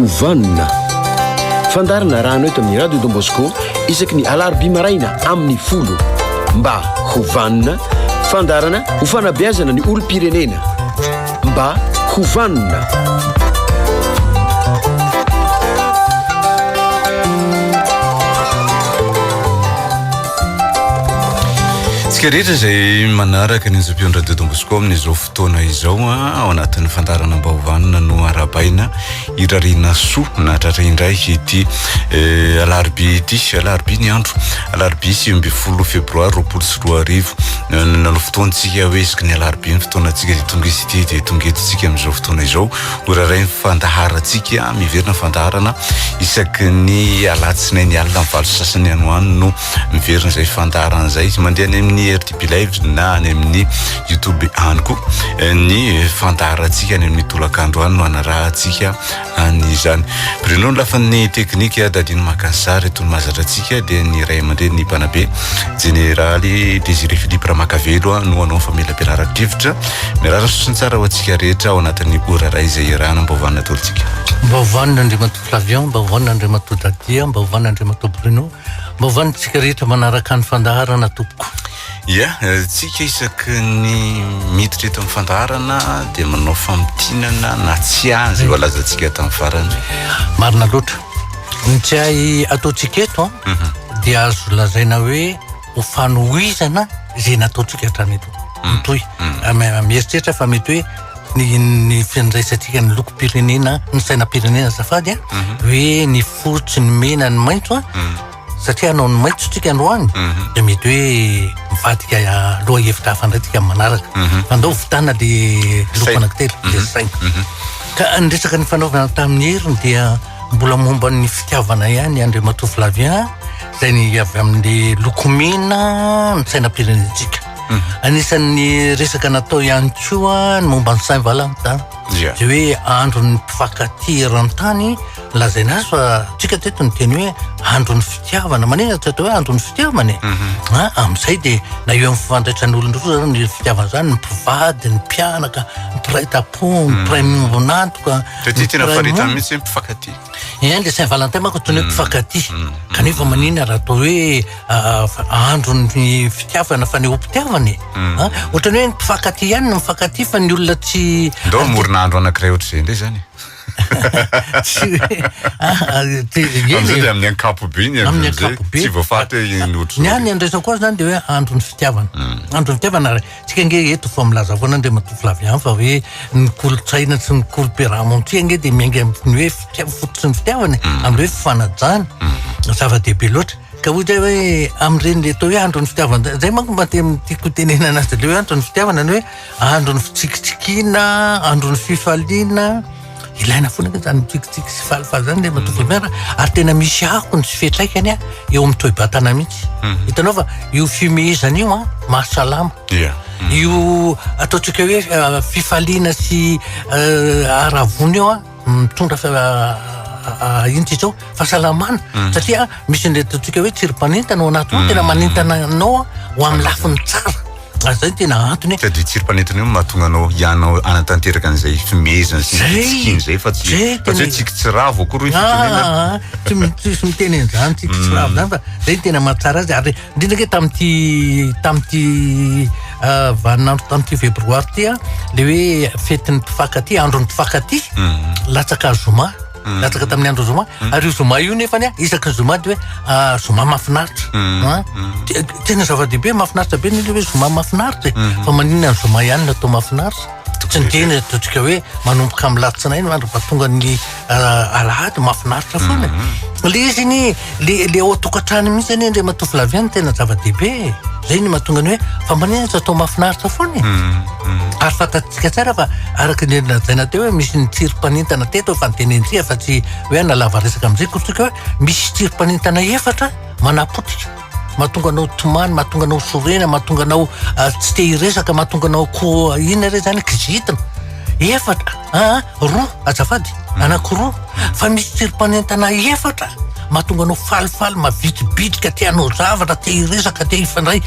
ho vanona. Fandaharana arahana eto amin'ny Radio Don Bosco isaky ny alarobia maraina amin'ny folo. Mba ho vanona, fandaharana ho fanabeazana ny olom-pirenena. Mba ho vanona. Tsika rehetra izay manaraka ny onjam-peon'ny Radio Don Bosco amin'izao fotoana izao ao anatin'ny fandaharana mba ho vanona no arahabaina irariana soa nahatratra indray ity eh, alarobia ity alarobia ny andro alarobia 19 febroary 2020 nanao fotoantsika hoe isaky ny alarobia ny fotoanantsika dia tonga izy ity dia tonga eto tsika amin'izao fotoana izao ho raray ny fandaharantsika miverina fandaharana isaky ny alatsinainy alina ny valo sasany any ho any no miverina izay fandaharana izay mandeha any amin'ny RTP live na any amin'ny YouTube any koa ny fandaharantsika any amin'ny tolakandro any no anarahantsika an'izany. Bruno ny lafiny teknika, Dadino maka ny sary eto ny mahazatra antsika dia ny ray aman-dreny ny mpanabe jeneraly Désiré Philippe Ramakavelo no hanao ny famelabelaran-drivotra. Mirary soa sy ny tsara ho antsika rehetra ao anatin'ny ora iray izay iarahana mba ho vanona daholo tsika. Mba ho vanona Andriamatoa Flavien, mba ho vanona Andriamatoa Dadia, mba ho vanona Andriamatoa Bruno, mba ho vanona tsika rehetra manaraka ny fandaharana tompoko. Ia, tsika isaky ny miditra eto amin'ny fandaharana dia manao famintinana na tsiahy izay voalazantsika tamin'ny farany. Marina loatra. Ny tsiahy ataontsika eto an, mhm. dia azo lazaina hoe ho fanohizana izay nataontsika hatrany eto. Mhm. Mitohy. Mhm. Mieritreritra fa mety hoe ny ny fiandraisantsika ny lokom-pirenena, ny sainam-pirenena azafady an, hoe ny fotsy, ny mena, ny maitso an. Satria hanao ny maitso tsika androany mhm. dia mety hoe mivadika lohahevitra hafa indray tsika amin'ny manaraka. Mhm. Fa ndao vitana le loko anankitelo, le mhm. saina. Ka ny resaka nifanaovana tamin'ny heriny dia mbola momba ny fitiavana ihany Andriamatoa Flavien izay ny avy amin'ny loko mena ny sainam-pirenentsika. Anisan'ny resaka natao ihany koa ny momba ny Saint Valentin. Izay hoe andron'ny mpifankatia eran-tany Lazaina azy fa tsika teto niteny hoe andron'ny fitiavana. Maninona tsy atao hoe andron'ny fitiavana e? Mhm. Ah, amin'izay dia na eo amin'ny fifandraisan'olon-droa zany ny fitiavana zany, ny mpivady, ny mpianaka, ny mpiray tampo, ny mhm. mpiray miombon'antoka. Satria tena faritany mihitsy hoe mpifankatia. Eny, le Saint Valentin manko antsoina hoe mhm. mpifankatia. Kanefa maninona raha atao hoe ah, andron'ny fitiavana fanehoam-pitiavana e? Ah, ohatran'ny hoe ny mpifankatia ihany no mifankatia fa ny olona tsy Ndao hamorona andro anankiray ohatr'izay indray zany e. Tsy hoe ah, te- eny Amin'izay e. dia amin'ny ankapobeny Amin'ny amin'izay ankapobeny. tsy voafaritra hoe iny ohatr'izao. Ny ahy ny andraisako azy zany dia hoe andron'ny fitiavana. Mm. Andron'ny fitiavana ary tsika ange eto fa milaza foana Andriamatoa Flavien fa hoe ny kolontsaina sy ny kolom-piarahamonina ange dia miainga amin'ny hoe fitia- fototry ny fitiavana e, Mm. amin'ny hoe fifanajana. Zava-dehibe loatra. Ka hoy zay hoe amin'ireny le atao hoe andron'ny fitiavana, zay manko mba te- tiako tenenana azy le hoe andron'ny fitiavana ny hoe Andron'ny fitsikitsikiana, andron'ny fifaliana, ilaina foana ange zany mitsikitsiky sy falifaly zany le matoa voalohany ary tena misy akony sy fiantraikany eo amin'ny toe-batana mihitsy. Mhm. Hitanao fa io fihomehezana io an, mahasalama. Ia. Io ataontsika hoe eh, fifaliana sy eh, haravoana io an, mitondra fa ino ty zao fahasalamana mm. satria misy ny ataontsika hoe tsirim-panentana ao anaty ao tena mm. manentana anao ho amin'ny lafiny tsara ary zay no tena antony hoe sady tsirim-panentana io no mahatonga anao hianao hanatanteraka an'izay fimehezana sy fitsikiana izay fa tsy fa tsy hoe tsiky tsy ravo akory hoe fitenenana ah, ah, ah. tsy tsisy miteny an'izany tsiky tsy ravo zany fa zay no tena mahatsara azy ary indrindra ke tamin'ity tamin'ity ah, vaninandro tamin'ity febroary ity a le hoe fetin'ny mpifankatia andron'ny mpifankatia mm. latsaka zoma mm. latsaka tamin'ny andro zoma mm. ary io zoma io nefany a isaky ny zoma de hoe ah, zoma mahafinaritra ah. Tena zava-dehibe, mahafinaritra be ny hoe zoma mahafinaritra e. Mhm. Fa maninona ny zoma ihany no atao mahafinaritra? Tsy ny teny ataontsika hoe manomboka amin'ny latsinainy mandra-pa tonga ny ah, alahady mahafinaritra foana. Mhm. Le izy iny, le le ao an-tokantrano mihitsy anie Andriamatoa Flavien no tena zava-dehibe e. Zay no mahatonga ny hoe fa maninona tsy atao mahafinaritra foana e? Mhm. Ary fantatsika tsara fa araka ny lazaina teo hoe misy ny tsirim-panentana teto efa notenenitsika fa tsy hoe hanalava resaka amin'izay akory tsika hoe misy tsirim-panentana efatra manapotika. mahatonga anao tomany, mahatonga anao sorena, mahatonga anao ah, tsy te hiresaka, mahatonga anao ko inona re zany kizitina. Efatra, ah, roa, azafady, hmm. anankiroa. Fa misy tsirim-panentana efatra mahatonga anao falifaly, mavitribitrika, te hanao zavatra, te hiresaka, te hifandray.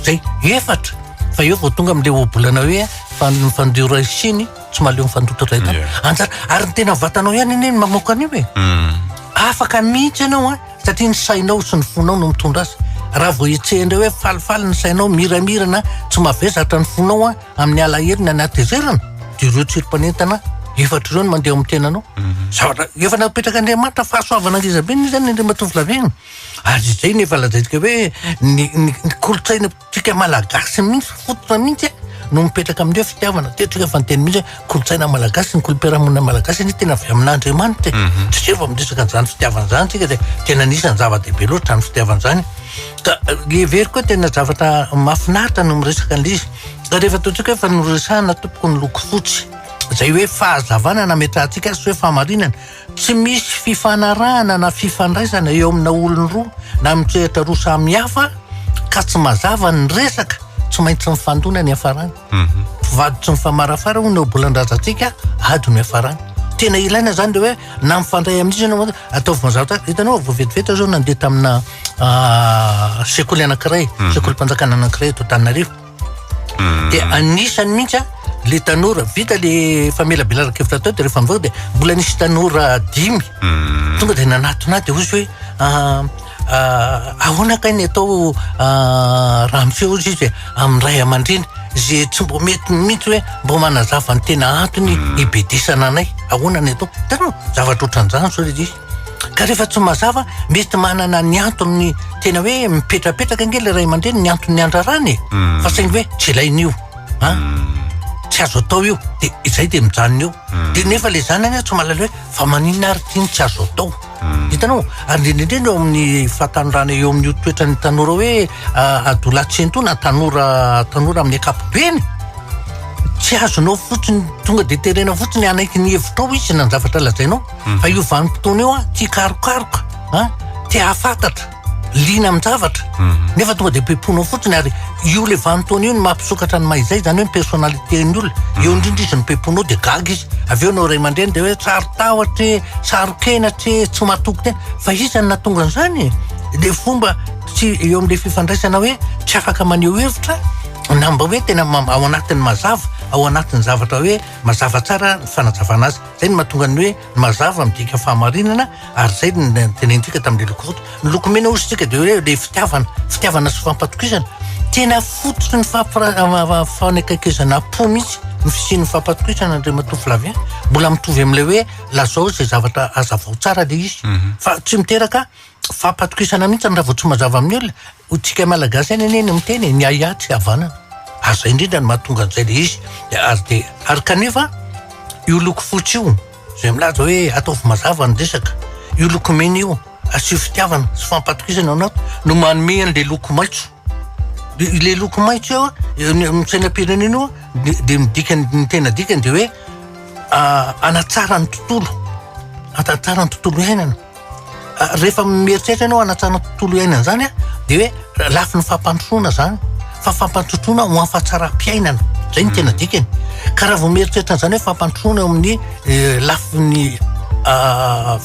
Zay, efatra. Fa eo vao tonga amin'ilay ohabolana hoe fa ny fandiora siny. Tsy mahaleo mifandoto iray tany. Anjara, ary ny tena vatanao ihany anie no mamoaka an'io e. Afaka mihitsy ianao an, satria ny sainao sy ny fonao no mitondra azy. Raha vao hetsehin-dreo hoe falifaly ny sainao, miramirana, tsy mavesatra ny fonao an, amin'ny alahelo na ny hatezerana, dia ireo tsirim-panentana efatra ireo no mandeha ao amin'ny tenanao. Zavatra efa napetrak'Andriamanitra fahasoavana ngeza be anie izany Andriamatoa Flavien. Ary izay no efa lazaintsika hoe ny ny kolontsaina Tsika malagasy mihitsy fototra mihitsy no mipetraka amin'ny hoe fitiavana. Teo tsika efa niteny mihitsy hoe kolontsaina malagasy, ny kolom-piarahamonina malagasy anie tena avy amin'Andriamanitra e. Mhm. Tsy zay vao miresaka an'izany fitiavana izany tsika dia tena anisan'ny zava-dehibe loatra izany fitiavana izany. Ka heveriko hoe tena zavatra mahafinaritra no miresaka an'ilay izy. Ka rehefa ataontsika hoe fa noresahana tompoko ny loko fotsy, izay hoe fahazavana nametrahantsika azy sy hoe fahamarinana, Tsy misy fifanarahana na fifandraisana eo amina olon roa na amin'ny sehatra roa samy hafa ka tsy mazava ny resaka, tsy maintsy mifandona ny hiafarany. Mpivady tsy mifamarafara hono eo bolan-drazantsika, ady no hiafarany. Tena ilaina zany le hoe na mifandray amin'iza ianao, ataovy mazava tsara. Hitanao vao vetivety aho zao nandeha tamina sekoly anankiray, sekolim-panjakana anankiray eto Antananarivo. Dia anisany mihitsy a le tanora vita le famelabelaran-kevitra teo de rehefa mivoaka de mbola nisy tanora dimy mm. tonga de nanatona ahy de hozy hoe ah, ah, ahoana kay ny atao ah, raha miseho hozy izy amin'ny ray aman-dreny ze tsy mbo mety mihitsy hoe mbo manazava ny tena antony mm. ibedesana anay ahoana ny atao hitanao zavatra ohatran'izany zao le izy Ka rehefa tsy mazava, mety manana ny antony tena hoe mipetrapetraka ange le ray aman-dreny ny antony andrarany e. Mm. Fa saingy hoe tsy ilaina io. An? Mm. Tsy azo atao io. De izay de mijanona eo. Mm. De nefa le zanany tsy mahalala hoe fa maninona ary ity no tsy azo atao. Mm. Hitanao? Ary indrindra indrindra eo amin'ny fahatanorana eo amin'io toetran'ny tanora hoe ah, adolescent na tanora tanora amin'ny ankapobeny. Tsy azonao fotsiny tonga de terena fotsiny hanaiky ny hevitrao izy na ny zavatra lazainao. Fa io vanim-potoana io an, tia karokaroka, an, te hahafantatra, liana amin-javatra. Nefa tonga dia pepoinao fotsiny ary io le vanim-potoana io no mampisokatra ny maha izay, izany hoe ny personnalité-n'ny olona. Eo indrindra izy no pepoinao dia gaga izy. Avy eo anao ray aman-dreny dia hoe saro-tahotra e, saro-kenatra e, tsy matoky tena. Fa iza no nahatonga an'izany e? Le fomba tsy eo amin'ilay fifandraisana hoe tsy afaka maneho hevitra na mba hoe tena ao anatin'ny mazava, ao anatin'ny zavatra hoe mazava tsara ny fanazavana azy. Zay no mahatonga ny hoe ny mazava midika fahamarinana ary zay no notenenintsika tamin'ilay loko fotsy. Ny loko mena hozy tsika dia hoe le fitiavana, fitiavana sy fampatokisana. Tena fototry ny fanakaikezana am-po mihitsy ny fisian'ny fampatokisana Andriamatoa Flavien. Mbola mitovy amin'ilay hoe lazao izay zavatra hazavao tsara ilay izy. Fa tsy miteraka fampatokisana mihitsy raha vao tsy mazava amin'ny olona. Ho tsika Malagasy ihany anie no miteny e, ny ahiahy tsy havanana. Ary zay indrindra no mahatonga an'izay le izy. Ary dia, ary kanefa io loko fotsy io, izay milaza hoe ataovy mazava ny resaka, io loko mena io, asio fitiavana sy fampatokisana ao anaty, no manome an'le loko maitso. Le loko maitso io, amin'ny sainam-pirenena io, dia midika ny tena dikany dia hoe hanatsara ny tontolo, hanatsara ny tontolo iainana. Rehefa mieritreritra ianao hanatsara ny tontolo iainana izany an, dia hoe lafiny fampandrosoana izany, fa fampandrosoana ho an'ny fahatsaram-piainana, izay no tena dikany. Ka raha vao mieritreritra an'izany hoe fampandrosoana eo amin'ny lafiny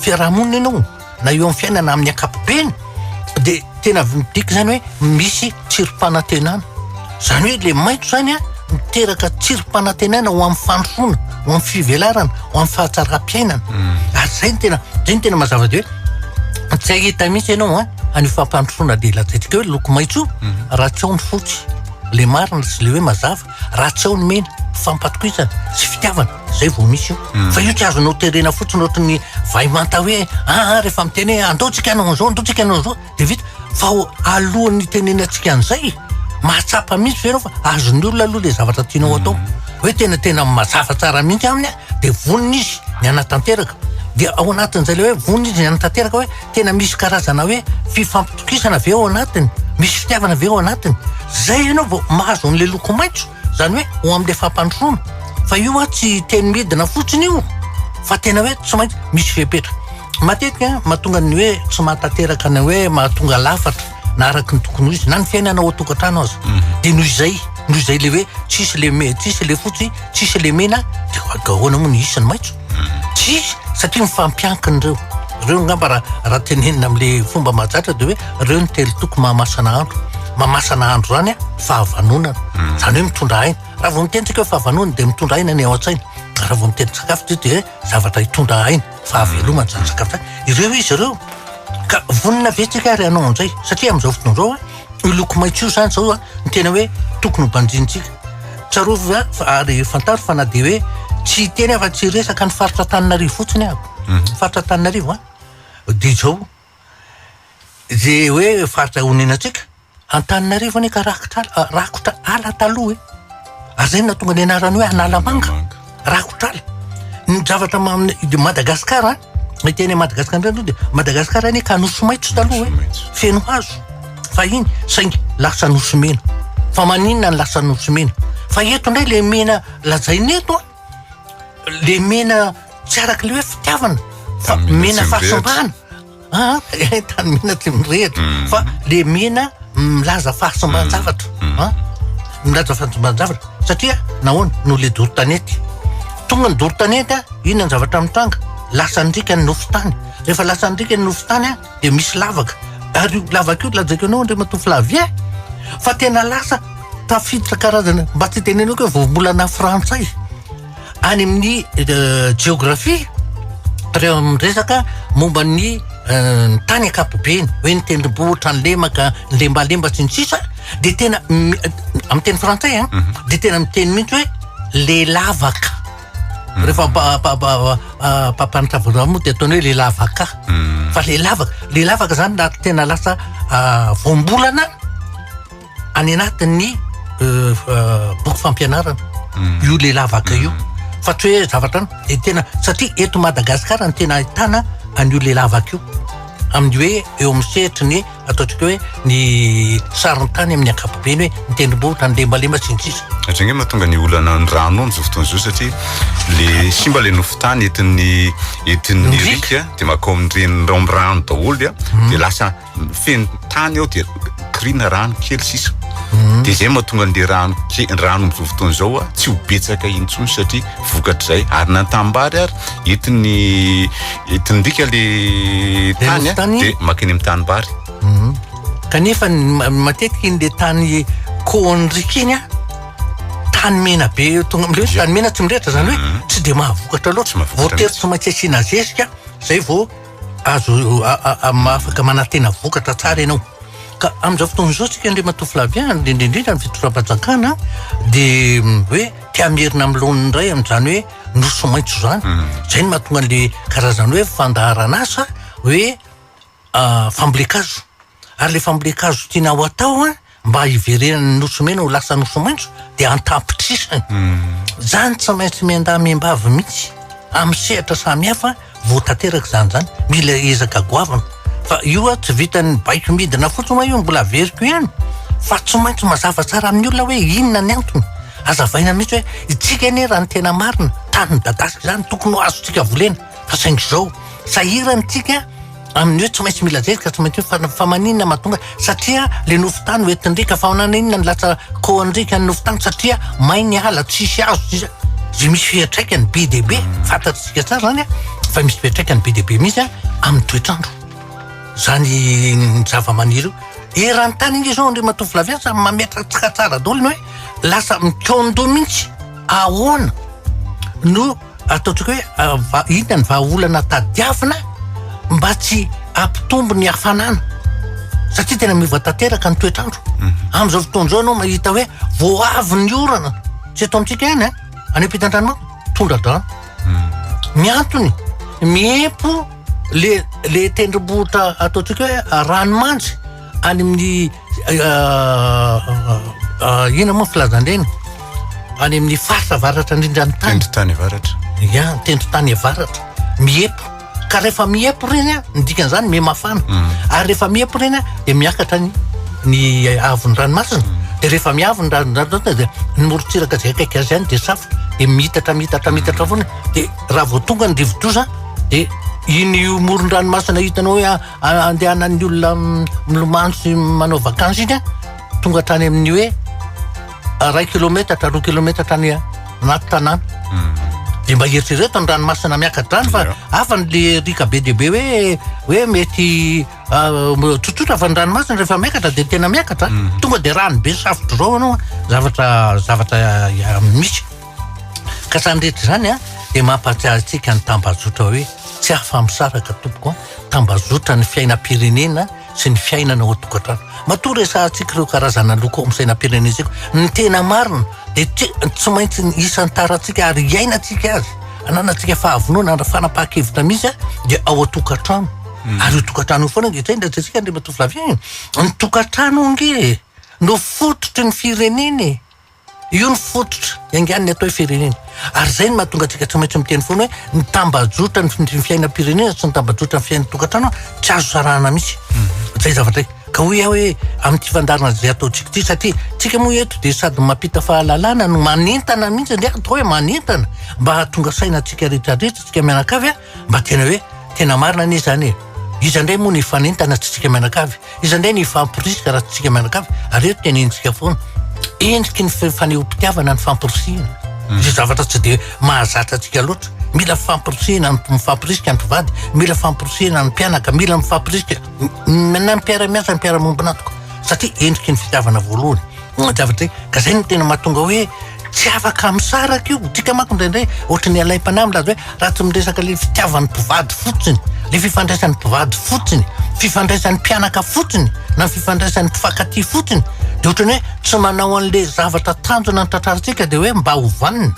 fiarahamonina ianao, na eo amin'ny fiainana amin'ny ankapobeny, dia tena midika izany hoe misy tsirim-panantenana. Izany hoe ilay maitso izany an, miteraka tsirim-panantenana ho amin'ny fandrosoana, ho amin'ny fivelarana, ho amin'ny fahatsaram-piainana. Mm. Ary izay no tena, izay no tena mazava dia hoe tsy hahita mihitsy ianao an, an'io fampandrosoana dia lazaintsika hoe loko maitso io, mm. raha tsy ao ny fotsy, le marina sy le hoe mazava, raha tsy ao ny mena, fampatokisana sy fitiavana, izay vao misy io. Mm. Fa io tsy azonao terena fotsiny ohatry ny vay manta hoe ah, ah rehefa miteny hoe andao tsika hanao an'izao, andao tsika hanao an'izao, dia vita. Fa alohan'ny hitenenantsika an'izay, mahatsapa mihitsy ve ianao fa azon'ny olona aloha ilay zavatra tianao atao? Hoe tena tena mazava tsara mihitsy aminy dia vonona izy ny hanatanteraka. Dia ao anatin'izay ilay hoe vonona izy ny hanatanteraka hoe tena misy karazana hoe fifampitokisana ve ao anatiny? Misy fitiavana ve ao anatiny? Zay ianao vao mahazo an'ilay loko maitso, izany hoe ho amin'ilay fampandrosoana. Fa io an tsy teny midina fotsiny io fa tena hoe tsy maintsy misy fepetra. Matetika mahatonga ny hoe tsy mahatanteraka ny hoe mahatonga lafatra na araky ny tokony ho izy na ny fiainana ao an-tokantrano aza mhm. de noho izay noho izay le hoe tsisy le me tsisy le fotsy tsisy le mena de ahoana moa ny hisy ny maitso mhm. tsisy satria mifampiankina ireo ireo angamba raha raha tenenina am'le fomba mahazatra de hoe ireo ny telo toko mahamasana andro mahamasana andro zany a fahavanonana mhm. zany hoe mitondra aina raha vao miteny tsika hoe fahavanonana de mitondra aina ny ao an-tsaina. Raha vao miteny sakafo dia dia zavatra hitondra aina, fahavelomana izany sakafo izany. Ireo izy ireo. Ka vonona ve tsika ary hanao an'izay? Satria amin'izao fotoana izao, io loko maitso io izany izao no tena hoe tokony ho banjinintsika. Tsarovy fa ary fantaro fa na dia hoe tsy hiteny aho fa tsy hiresaka ny faritra Antananarivo fotsiny aho. Faritra Antananarivo an, dia izao, izay hoe faritra onenantsika, Antananarivo anie ka rakotra ala, rakotra ala taloha e. Ary zay no nahatonga ny anarany hoe Analamanga. Rakotra ala. Ny zavatra maha Madagasikara, ny teny Madagasikara indray aloha dia Madagasikara anie ka nosy maitso taloha e. Feno hazo fahiny saingy lasa nosy mena. Fa maninona ny lasa nosy mena? Fa eto indray le mena lazaina eto an, le mena tsy araka le hoe fitiavana fa mena fahasimbana. Ah, tany mena tsy mirehitra mm. fa le mena milaza fahasimban-javatra mm. ah, milaza fahasimban-javatra satria nahoana no le doro tanety tonga ny doro tanety a inona ny zavatra mitranga lasa ndrika ny nofon-tany rehefa lasa ndrika ny nofon-tany a de misy lavaka ary io lavaka io lazaiko anao Andriamatoa Flavien fa tena lasa tafiditra karazana mba tsy tenenako hoe voambolana frantsay Any amin'ny jeografia, rehefa miresaka momba ny ny tany ankapobeny, hoe ny tendrombohitra, ny lemaka, ny lembalemba sy ny sisa, dia tena amin'ny teny frantsay an, dia tena miteny mihitsy hoe le lavaka. Rehefa mpampianatra voalohany moa dia ataony hoe le lavaka. Fa le lavaka, le lavaka zany tena lasa voambolana any anatin'ny boky fampianarana io le lavaka io fa tsy hoe zavatra any de tena satria eto Madagasikara no tena ahitana an'io le lavaka io amin'ny hoe eo amin'ny sehatry ny ataontsika hoe ny sarintany amin'ny ankapobeny hoe ny tendrombohitra ny lembalemba sy ny sisa. Izay ange mahatonga ny olana ny rano amin'izao fotoana izao satria le simba le nofon-tany entin'ny entin'ny riaka de makao amin'ireny rano daholo a de lasa feno tany ao dia kirina rano kely sisa mhm. de zay mahatonga an'le rano ke rano am'izao fotoana izao a tsy ho betsaka intsony satria vokatr'izay ary na tanimbary ary entin'ny entin'ny riaka le tany a de makeny amin'ny tanimbary mhm. kanefa matetika iny le tany kohon'ny iny a tany mena be tonga am'le hoe tany mena tsy mirehitra zany hoe mhm. tsy de mahavokatra loatra voatery tsy maintsy asiana zezika zay vao azo afaka manantena vokatra tsara ianao. Ka amin'izao fotoana izao tsika Andriamatoa Flavien, indrindra indrindra ny fitondram-panjakana dia hoe te hamerina amin'ny laoniny indray amin'izany hoe nosy maitso izany. Izay no mahatonga an'le karazana hoe fandaharan'asa hoe fambolen-kazo. Ary le fambolen-kazo tiana ho atao an, mba hiverenan'ny nosy mena ho lasa nosy maitso dia an-tapitrisany. Zany tsy maintsy miandahy miambavy mihitsy amin'ny sehatra samihafa vao tanteraka izany zany. Mila ezaka goavana. Fa io a tsy vitan'ny baiko midina fotsiny hoa io mbola averiko ihany fa tsy maintsy mazava tsara amin'ny olona hoe inona ny antony. Hazavaina mihitsy hoe itsika anie raha ny tena marina tany midadasika izany tokony ho azontsika volena fa saingy izao sahirana itsika amin'ny hoe tsy maintsy mila zezika, tsy maintsy hoe fa maninona mahatonga satria le nofon-tany hoentin-driaka fa maninona ny lasa koan-driaka ny nofon-tany satria may ny ala tsisy hazo tsisy zay misy fiantraikany be dia be fantatsika tsara zany a fa misy fiantraikany be dia be mihitsy a amin'ny toetr'andro zany ny zava-maniry io eran-tany ange zao Andriamatoa Flavien samy mametraka tsara daholo ny hoe lasa mikaon-doha mihitsy ahoana no Ataontsika hoe inona ny vahaolana tadiavina mba tsy hampitombo ny hafanana satria tena miova tanteraka ny toetr'andro. Mhm. Amin'izao fotoana izao ianao mahita hoe vao avy ny orana, tsy eto amintsika ihany an, any ampitan-dranomasina, tondra-drano. Mhm. Ny antony, miempo le le tendrombohitra ataontsika hoe ranomandry any amin'ny inona moa filazan-dreny any amin'ny faritra avaratra indrindra ny tany tendrotany avaratra ya tendrotany avaratra miepo ka rehefa miepo reny a ny dikan'izany mihamafana mm. ary rehefa miepo reny a dia miakatra ny ny avon'ny ranomasina mm. dia rehefa miavo ny ranomasina dia ny morontsiraka izay akaiky azy ihany dia safotra dia mitatra mitatra mitatra foana dia raha vao tonga ny rivodoza dia iny moron-dranomasina hitanao hoe andehanan'ny olona milomano sy manao vakansy iny a tonga hatrany amin'ny hoe ray kilometatra roa kilometatra any anaty tanàna hmm. de mba eritrereto ny ranomasina miaka-drano fa hafa ny le riaka be dia be hoe hoe mety ah, tsotsotra fa ny ranomasina rehefa miakatra de tena miakatra hmm. tonga de rano be safotra zao anao zavatra zavatra ah, misy. Ka izany rehetra izany a dia mampahatsiahy antsika ny tambajotra hoe tsy afa-misaraka tompoko a, tambajotra ny fiainam-pirenena sy ny fiainana ao an-tokantrano. Matoa resahantsika ireo karazana loko ao amin'ny sainam-pirenentsika, ny tena marina dia tsy tsy maintsy isantarantsika ary iainantsika azy, ananantsika fahavonona ary fanapahan-kevitra mihitsy dia ao an-tokantrano. Ary io tokantrano io foana ange, izay no lazaintsika Andriamatoa Flavien e, ny tokantrano ange no fototry ny firenena e. Io no fototra iaingan'ny atao hoe firenena. Ary izay no mahatonga antsika tsy maintsy miteny foana hoe ny tambajotra ny fiainam-pirenena sy ny tambajotra ny fiainan-tokantrano tsy azo sarahana mihitsy. Izay zavatra izay. Ka hoy aho hoe amin'ity fandaharana izay ataontsika ity satria tsika moa eto dia sady mampita fahalalana no manentana mihitsy, andeha atao hoe manentana mba hahatonga saina antsika rehetra rehetra, tsika mianakavy a, mba tena hoe tena marina anie izany e. Iza indray moa no hifanentana tsy tsika mianakavy? Iza indray no hifampirisika raha tsy tsika mianakavy? Ary eto tenenitsika foana, endriky ny fanehoam-pitiavana ny fampirisihina. Izay zavatra tsy dia mahazatra antsika loatra. Mila fampirisihina, mifampirisika ny mpivady, mila fampirisihina ny mpianaka, mila mifampirisika na ny mpiara-miasa, ny mpiara-miombon'antoka. Satria endriky ny fitiavana voalohany. Zavatra izay. Ka izay no tena mahatonga hoe Tsy afaka misaraka io. Tsika manko indraindray ohatry ny alaim-panahy milaza hoe raha tsy miresaka le fitiavan'ny mpivady fotsiny, le fifandraisan'ny mpivady fotsiny, fifandraisan'ny mpianaka fotsiny, na fifandraisan'ny mpifankatia fotsiny, de ohatry ny hoe tsy manao an'le zavatra tanjona ny tratrarintsika de hoe mba ho vanona.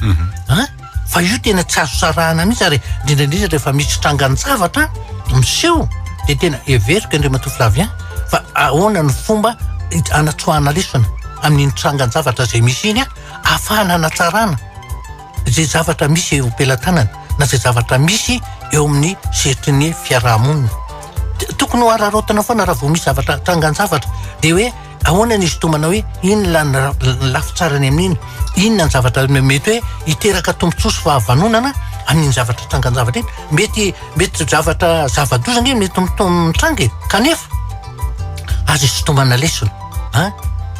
An? Fa io tena tsy azo sarahana mihitsy ary indrindra indrindra rehefa misy trangan-javatra miseho de tena heveriko Andriamatoa Flavien fa ahoana ny fomba anatsoahana lesona amin'iny trangan-javatra izay misy iny ahafahana hanatsarana izay zavatra misy eo am-pelatanana na izay zavatra misy eo amin'ny sehatry ny fiarahamonina. Tokony ho araraotina foana raha vao misy zavatra trangan-javatra dia hoe ahoana ny isintomana hoe inona ny lafy tsarany amin'iny, inona ny zavatra mety hoe hiteraka tombontsoa sy fahavanonana amin'iny zavatra trangan-javatra iny. Mety mety zavatra zava-doza ange mety mitranga e, kanefa azo isintomana lesona an.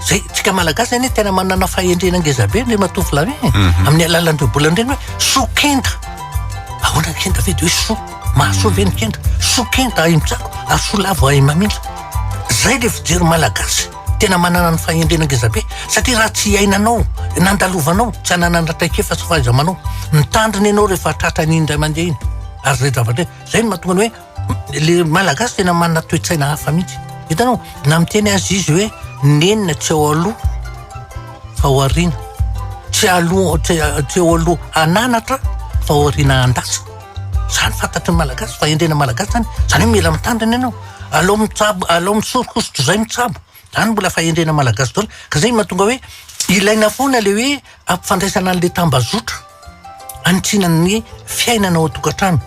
Zay tsika malagasy anie tena manana fahendrena ngeza be Andriamatoa Flavien e, amin'ny alalan'ireo bolana ireny hoe soa kenda. Ahoana ny kenda ve de hoe soa? Mahasoa ve ny kenda? Soa kenda ahay mitsako ary soa lavo ahay mamindra. Zay le fijery malagasy tena manana ny fahendrena ngeza be satria raha tsy iainanao, nandalovanao, tsy ananana traikefa sy fahaiza-manao. Mitandrina ianao rehefa tratran'iny indray mandeha iny. Ary zay zavatra zay no mahatonga ny hoe le malagasy tena manana toe-tsaina hafa mihitsy. Hitanao, na miteny aza izy hoe nenina tsy ao aloha fa ao aoriana. Tsy aloha tsy ao aloha hananatra fa ao aoriana handatsa. Zany fantatry ny malagasy, fahendrena malagasy zany. Zany hoe mila mitandrina ianao. Alao mitsabo, alao misoroka hosotra zay mitsabo. Zany mbola fahendrena malagasy daholo. Ka zay mahatonga hoe ilaina foana le hoe ampifandraisana an'le tambazotra anitsiana ny fiainana ao an-tokantrano.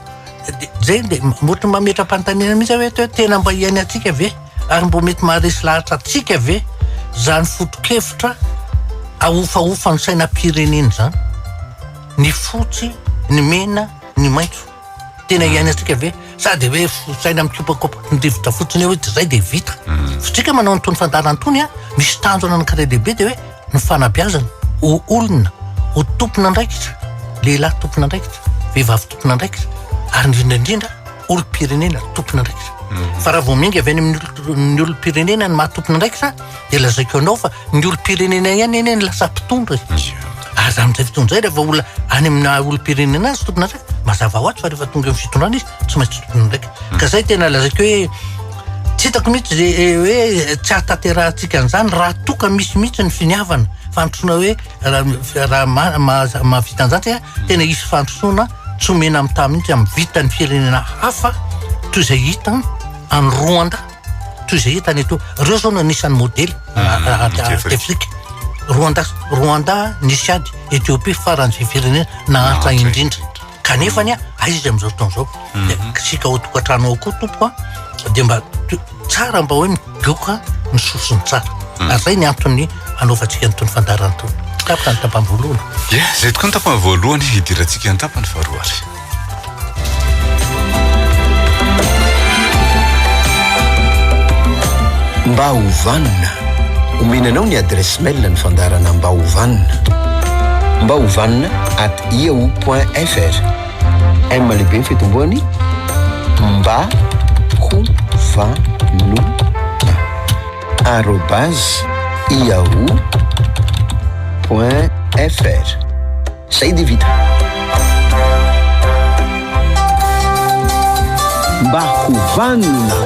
Zay de ohatry ny mametra-panontaniana mihitsy aho eto hoe tena mba iainantsika ve ary mbo mety maharesy lahatra antsika ve zany foto-kevitra ahofahofan'ny sainam-pirenena zany? Ny fotsy, ny mena, ny maitso. Tena iainantsika ve? Sa dia hoe saina mikopakopaky ny rivotra fotsiny eo hoe dia zay dia vita. Fa tsika manao an'itony fandaharana itony an, misy tanjona anankiray lehibe dia hoe ny fanabeazana ho olona, ho tompon'andraikitra, lehilahy tompon'andraikitra, vehivavy tompon'andraikitra, ary indrindra indrindra olom-pirenena tompon'andraikitra. Fa raha vao miainga avy any amin'ny olom-pirenena ny maha tompon'andraikitra dia lazaiko anao fa ny olom-pirenena ihany anie no lasa mpitondra e. Ary za amin'izay fotoana izay rehefa olona any amin'ny maha olom-pirenena azy tompon'andraikitra, mazava ho azy fa rehefa tonga eo amin'ny fitondrana izy tsy maintsy tompon'andraikitra. Ka zay tena lazaiko hoe tsy hitako mihitsy ze hoe tsy ahatanterahantsika an'izany raha toa ka misy mihitsy ny finiavana fandrosoana hoe raha mahavita an'izany tsika tena hisy fandrosoana tsy omena mitaha mihitsy amin'ny vitan'ny firenena hafa toy izay hita any Rwanda. toy izay hita any eto. Ireo zao no anisan'ny modely aty Afrika. Rwanda, Rwanda nisy ady, Ethiopie faran'izay firenena nahantra indrindra. Kanefa anie aiza izy amin'izao fotoana izao? Dia isika ao an-tokantrano ao koa tompoko a, dia mba tsara mba hoe migoka ny soa sy ny tsara. Ary izay ny antony hanaovantsika an'itony fandaharana itony. Tapitra ny tapany voalohany. Ie, izay tokoa ny tapany voalohany, hidirantsika ny tapany faharoa ary. Mba ho vanona. Omena anao ny adresse mail ny fandaharana Mba ho vanona. Mba ho vanona at yahoo point fr. M lehibe ny fitomboany. Mba ho vanona arobase yahoo point fr. Zay dia vita. Mba ho vanona.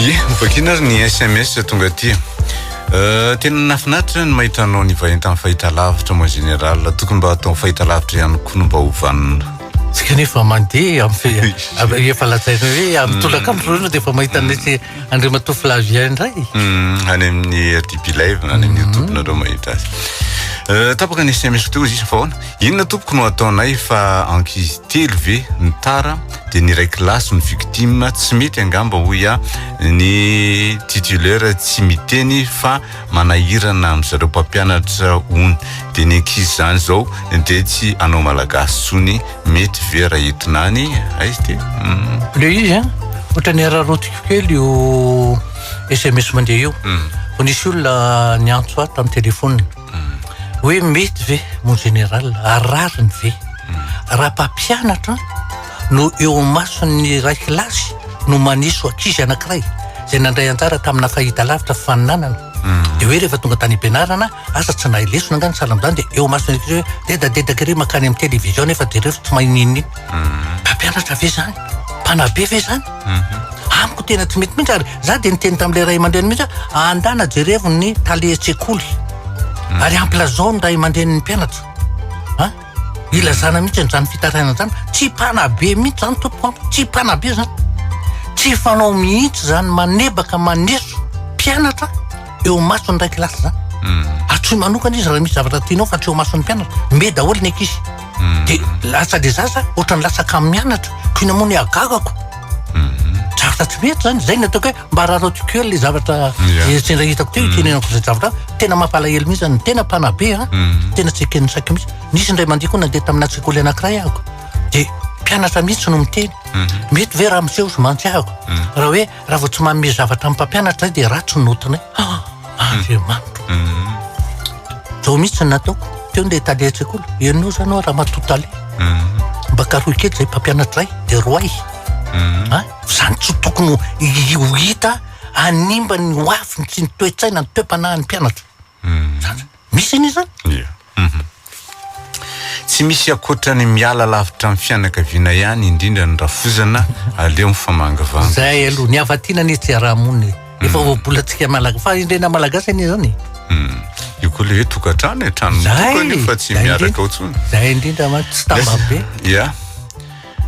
Ie, hovakiana ary ny SMS tonga aty. Euh, tena nahafinaritra ny mahita anao nivahiny tamin'ny fahitalavitra mon général. Tokony mba atao fahitalavitra ihany koa no mba ho vanona. Tsika nefa mandeha amin'ny fe- efa lazaina hoe amin'ny tolakandro ireo dia efa mahita an'ilay Andriamatoa Flavien indray. Mm, any amin'ny RDP Live, any amin'ny YouTube nareo mahita azy. Euh, tapaka ny SMS teo izy fa ahoana? Inona tompoko no ataonay fa ankizy telo ve ny tara dia ny iray kilasy no victime tsy mety angamba hoy aho ny titulaire tsy miteny fa manahirana amin zareo mpampianatra hono dia ny ankizy zany zao dia tsy hanao malagasy tsony mety ve raha entina any aiza ty mm. Le izy an ohatran'ny araraotiko kely io SMS mandeha io mm. Vao nisy olona niantso ahy tamin'ny telefonina mm. hoe mety ve mon général ary rariny ve mm. raha mpampianatra no eo imason'ny iray kilasy no maniso ankizy anankiray izay nandray anjara tamina fahitalavitra fifaninanana. Mm. Dia hoe rehefa tonga tany am-pianarana, asa tsy nahay lesona angaha ny sahala amin'izany, dia eo imason'ny ankizy hoe dedadedaka ery mankany amin'ny télévision nefa jereo fa tsy mahay n'inon'inona. Mm. Mpampianatra ve izany? Mpanabe ve izany? Mm-hmm. Amiko tena tsy mety mihitsy ary za dia niteny tamin'ilay ray aman-dreny mihitsy hoe andana jerevo ny tale-tsekoly mm. ary ampilazao ny ray aman-drenin'ny mpianatra. Ha? Ilazana mihitsy an'izany fitarainana izany, tsy mpanabe mihitsy izany tompoko an, tsy mpanabe izany. Tsy fanao mihitsy izany manebaka maneso mpianatra eo imason'ny iray kilasy izany. Hmm. Antsoy manokana izy raha misy zavatra tianao fa tsy eo imason'ny mpianatra. Mbe daholo ny ankizy. Hmm. Dia lasa le zaza ohatran'ny lasa kamo mianatra. Toy ny moa ny hagagako. Hmm. Zavatra tsy mety izany, izay ny ataoko hoe mba araraotiko kely le zavatra sendra hitako teo itenenako izay zavatra tena mampalahelo mihitsy ny tena mpanabe a mm. tena tsy eken'ny saiko mihitsy nisy indray mandeha koa nandeha tamina sekoly anankiray ahako de mpianatra mihitsy no miteny mm-hmm. mety ve raha miseho sy mantsy ahako mm. raha hoe raha vao tsy manome zavatra amin'ny mpampianatra zay de ratsy ny notinay ah, andriamanitro mm. zao mihitsy ny nataoko teo nde tale an-tsekoly ianao zany hoa ramatoa tale mba karohy kely zay mpampianatra zay de roay a Izany tsy tokony ho hita hanimba ny ho aviny sy ny toe-tsaina, ny toe-panahin'ny mpianatra. Izany. Misy anie izany. Ia. Mhm. Tsy misy ankoatra ny miala lavitra amin'ny fianakaviana ihany, indrindra ny rafozana, aleo mifamangivangy. Izay aloha, ny hava-tiana anie tsy iaraha-monina e. Efa ohabolantsika Malagasy, fahendrena Malagasy anie izany e. Io koa le hoe tokantrano e, trano mitokana io fa tsy miaraka ao intsony. Izay indrindra mantsy, tsy tambabe. Ia.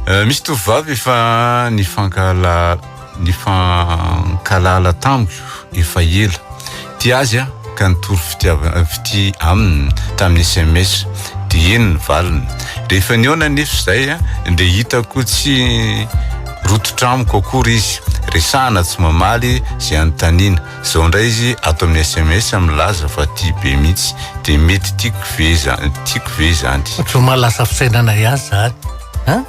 Misy tovovavy efa nifankala nifankalala tamiko efa ela. Tia azy aho ka nitory fitiavana fitia aminy tamin'ny sms dia eny ny valiny. Rehefa nihaona anefa izay dia hitako tsy rototra amiko akory izy. Resahana tsy mamaly izay anontaniana. Zao indray izy ato amin'ny sms milaza fa tia be mihitsy dia mety tiako ve zany tiako ve zany? Ohatran'ny maha lasa fisainana ihany zany an!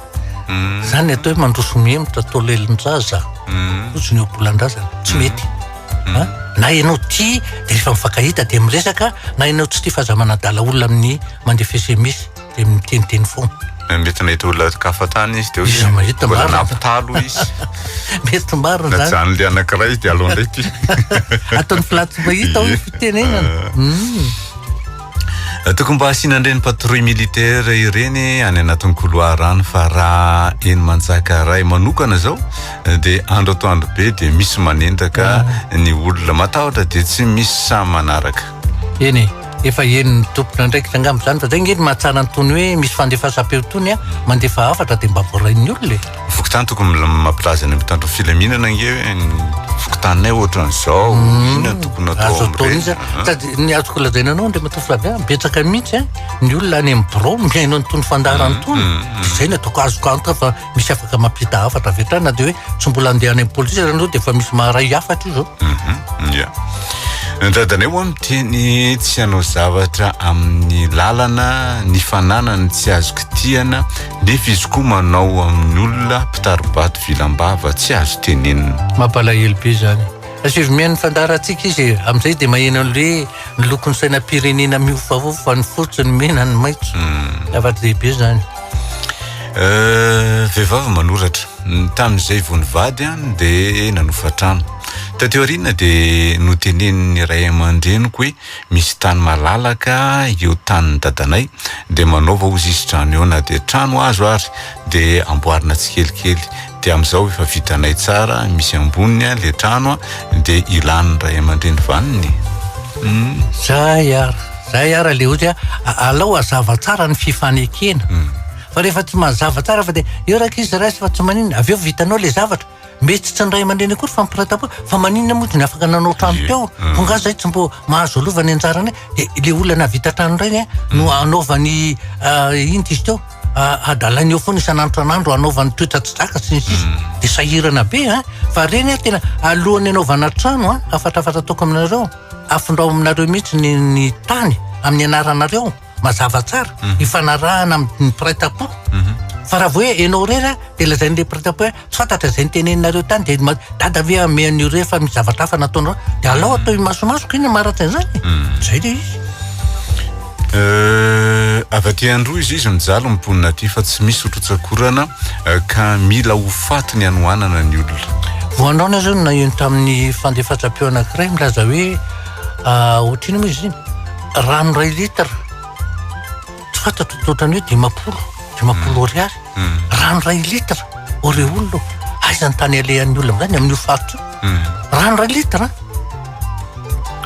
Hmm. Zany atao hoe mandroso mihemotra atao lelon-jaza hmm. ohatry ny ohabolan-drazana tsy hmm. mety an! Na ianao tia dia rehefa mifankahita dia miresaka na ianao tsy tia fa aza manadala olona amin'ny mandefa sms. dia miteniteny foana. Mety nahita olona kafa tany izy dia iza mahita mbola nampitalo izy. Mety marina zany. Najanony le anankiray izy dia aleo indray ity. Ataony filatsy mahita hoy fitenenana. Ah. Hmm. Tokony mba hasiana an'ireny patrouille militaire ireny any anatin'ny couloir any fa raha eny Manjakaray manokana zao dia andro atoandro be dia misy manendaka ah. ny olona matahotra dia tsy misy sahy manaraka. Eny e. Efa henon'ny tompon'andraikitra angamba izany fa zay nge ny mahatsara an'itony hoe misy fandefasam-peo itony a, mandefa hafatra dia mba voarain'ny olona e. Fokontany tokony mampilaza ny mpitandro ny filaminana ange hoe ny fokontaninay ohatran'izao, inona no tokony atao Azo atao amin'ireny. mihitsy a. Sady ny azoko lazaina anao Andriamatoa Flavien, betsaka mihitsy a ny olona any amin'ny birao mihaino an'itony fandaharana itony. Dia izay no ataoko azoko antoka fa misy afaka mampita hafatra avy hatrany na dia hoe tsy mbola andeha any amin'ny polisy ary ianao dia efa misy maharay hafatra io zao. Mhm, ya. Ny dadanay ho'a miteny tsy hanao zavatra amin'ny lalana ny fananany tsy azo kitihana nefa izy koa manao amin'ny olona mpitari-bato vilam-bava tsy azo tenenina. Mampalahelo be izany. Asaivo mihaino ny fandaharantsika izy e, amin'izay dia maheno an'ilay hoe ny lokon'ny sainam-pirenena miovaova, ny fotsy, ny mena, ny maitso. Zava-dehibe izany. Vehivavy manoratra. Tamin'izay vao nivady aho dia nanofa trano. Taty aoriana dia notenenin'ny ray aman-dreniko hoe misy tany malalaka eo tanin'ny dadanay dia manaova hozy izy trano eo na dia trano hazo ary dia amboarina tsikelikely dia amin'izao efa vitanay tsara misy amboniny le trano dia ilan'ny ray aman-dreny vaniny. Zay ary, zay ary le ozy a, alao hazava tsara ny fifanekena. Fa rehefa tsy mazava tsara fa dia eo rankizy raiso fa tsy maninona, avy eo vitanao le zavatra. Mety tsy ny ray aman-dreny akory fa ny mpiray tampo, fa maninona moa tsy ny afaka nanao trano teo, fa nga zay tsy mbo mahazo lova ny anjaranay, de le olona nahavita trano indray an no anaovany inona izy teo, hadalainy eo foana isan'andro isan'andro anaovany toetra tsy zaka sy ny sisa, de sahirana be an, fa reny an tena alohan'ny anaovana trano an, hafatrafatra ataoko aminareo, afindrao aminareo mihitsy ny ny tany amin'ny anaranareo. mazava tsara mhm. ifanarahana amin'ny mpiray tampo mhm. fa raha vao hoe ianao irery a dia lazain'ilay mpiray tampo hoe tsy fantatra izay niteneninareo tany dia dada ve ame an'io irery fa misy zavatra hafa nataonareo dia alao atao imasomasoko inona maharatsy an'izany mhm. zay le izy euh, avy aty Androy izy izy mijaly ny mponina aty fa tsy misy rotsak'orana euh, ka mila ho faty ny hanoanana ny olona. Voandraona zao no naheno tamin'ny fandefatsam-peo anankiray milaza hoe ah, ohatrino moa izy iny? Rano iray litre tsy fantatro toa ohatran'ny hoe 50, 50 ariary. Rano iray litre, ô re olona ô, aiza ny tany alehan'ny olona amin'izany amin'io faritra io? Rano iray litre an!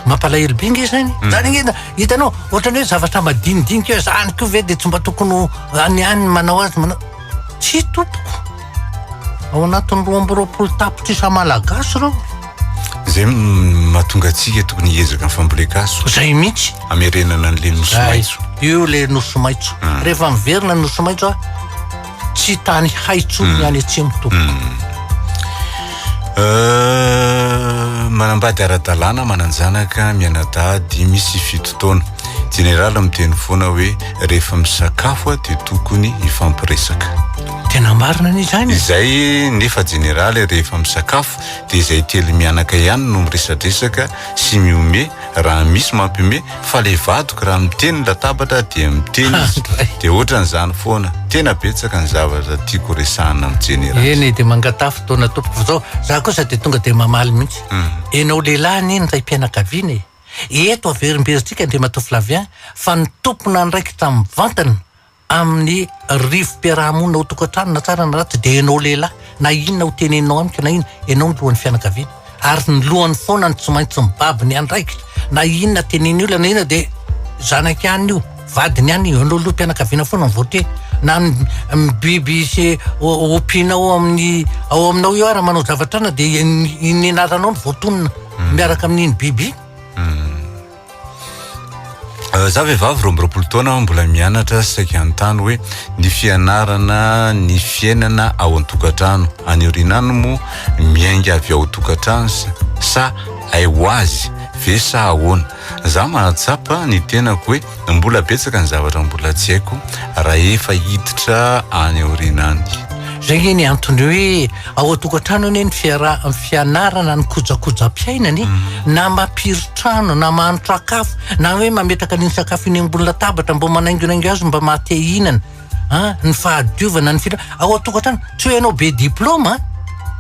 Mampalahelo be nge zany. Zany nge hitanao ohatran'ny hoe zavatra madinidinika hoe zany koa ve dia tsy mba tokony ho any any manao azy manao. Tsia tompoko. Ao anatin'ny 22 tapitrisa malagasy ireo. Izay mahatonga antsika tokony hiezaka ny fambolen-kazo. Izay mihitsy. Hamerenana an'ilay nosy maitso. Io ilay nosy maitso. Hmm. Rehefa miverina ny nosy maitso, tsy tany hay intsony ny hmm. any atsimo tompoko. Hmm. Euh, manambady ara-dalàna, manan-janaka, mianadahy dimy sy fito taona. Jeneraly miteny foana hoe rehefa misakafo dia tokony hifampiresaka. Tena marina anie izany e. Izay nefa jeneraly rehefa misakafo dia izay telo mianaka ihany no miresadresaka sy mihomehy raha misy mampihomehy fa le vadiko raha miteny ny latabatra dia miteny izy dia ohatran'izany foana. Tena betsaka ny zavatra tiako resahana amin'ny jeneraly. Eny e, dia mangataha fotoana tompoko fa zao za kosa dia tonga dia mamaly mihitsy. Enao lehilahy anie ny raim-pianakaviana e. Eto averimberintsika Andriamatoa Flavien fa ny tompon'andraikitra mivantana amin'ny rivo-piaraha-monina ao tokantrano na tsara na ratsy dia ianao lehilahy na inona ho teneninao amiko na inona, ianao no lohan'ny fianakaviana ary ny lohany foana no tsy maintsy mibaby ny andraikitra na inona tenenin'ny olona na inona dia zanaka ihany io, vadiny ihany io, ianao loham-pianakaviana foana no voateny na ny biby sy ompianao amin'ny ao aminao io ary manao zavatra ana dia ny anaranao no voatonona miaraka amin'iny biby iny. Za vehivavy 22 taona mbola mianatra saika hanontany hoe ny fianarana ny fiainana ao an-tokantrano any aoriana any moa miainga avy ao an-tokantrano sa hay ho azy ve sa ahoana? Za mahatsapa ny tenako hoe Mbola betsaka ny zavatra mbola tsy haiko rahefa hiditra any aoriana any. Zay nge ny antony hoe ao an-tokantrano anie ny fiara- ny fianarana ny kojakojam-piainana e, na mampiry trano na mahandro sakafo na hoe mametraka an'iny sakafo iny ambony latabatra mba manaingonaingo azy mba maha te hihinana an, ny fahadiovana ny fila- ao an-tokantrano tsy hoe ianao be diplaoma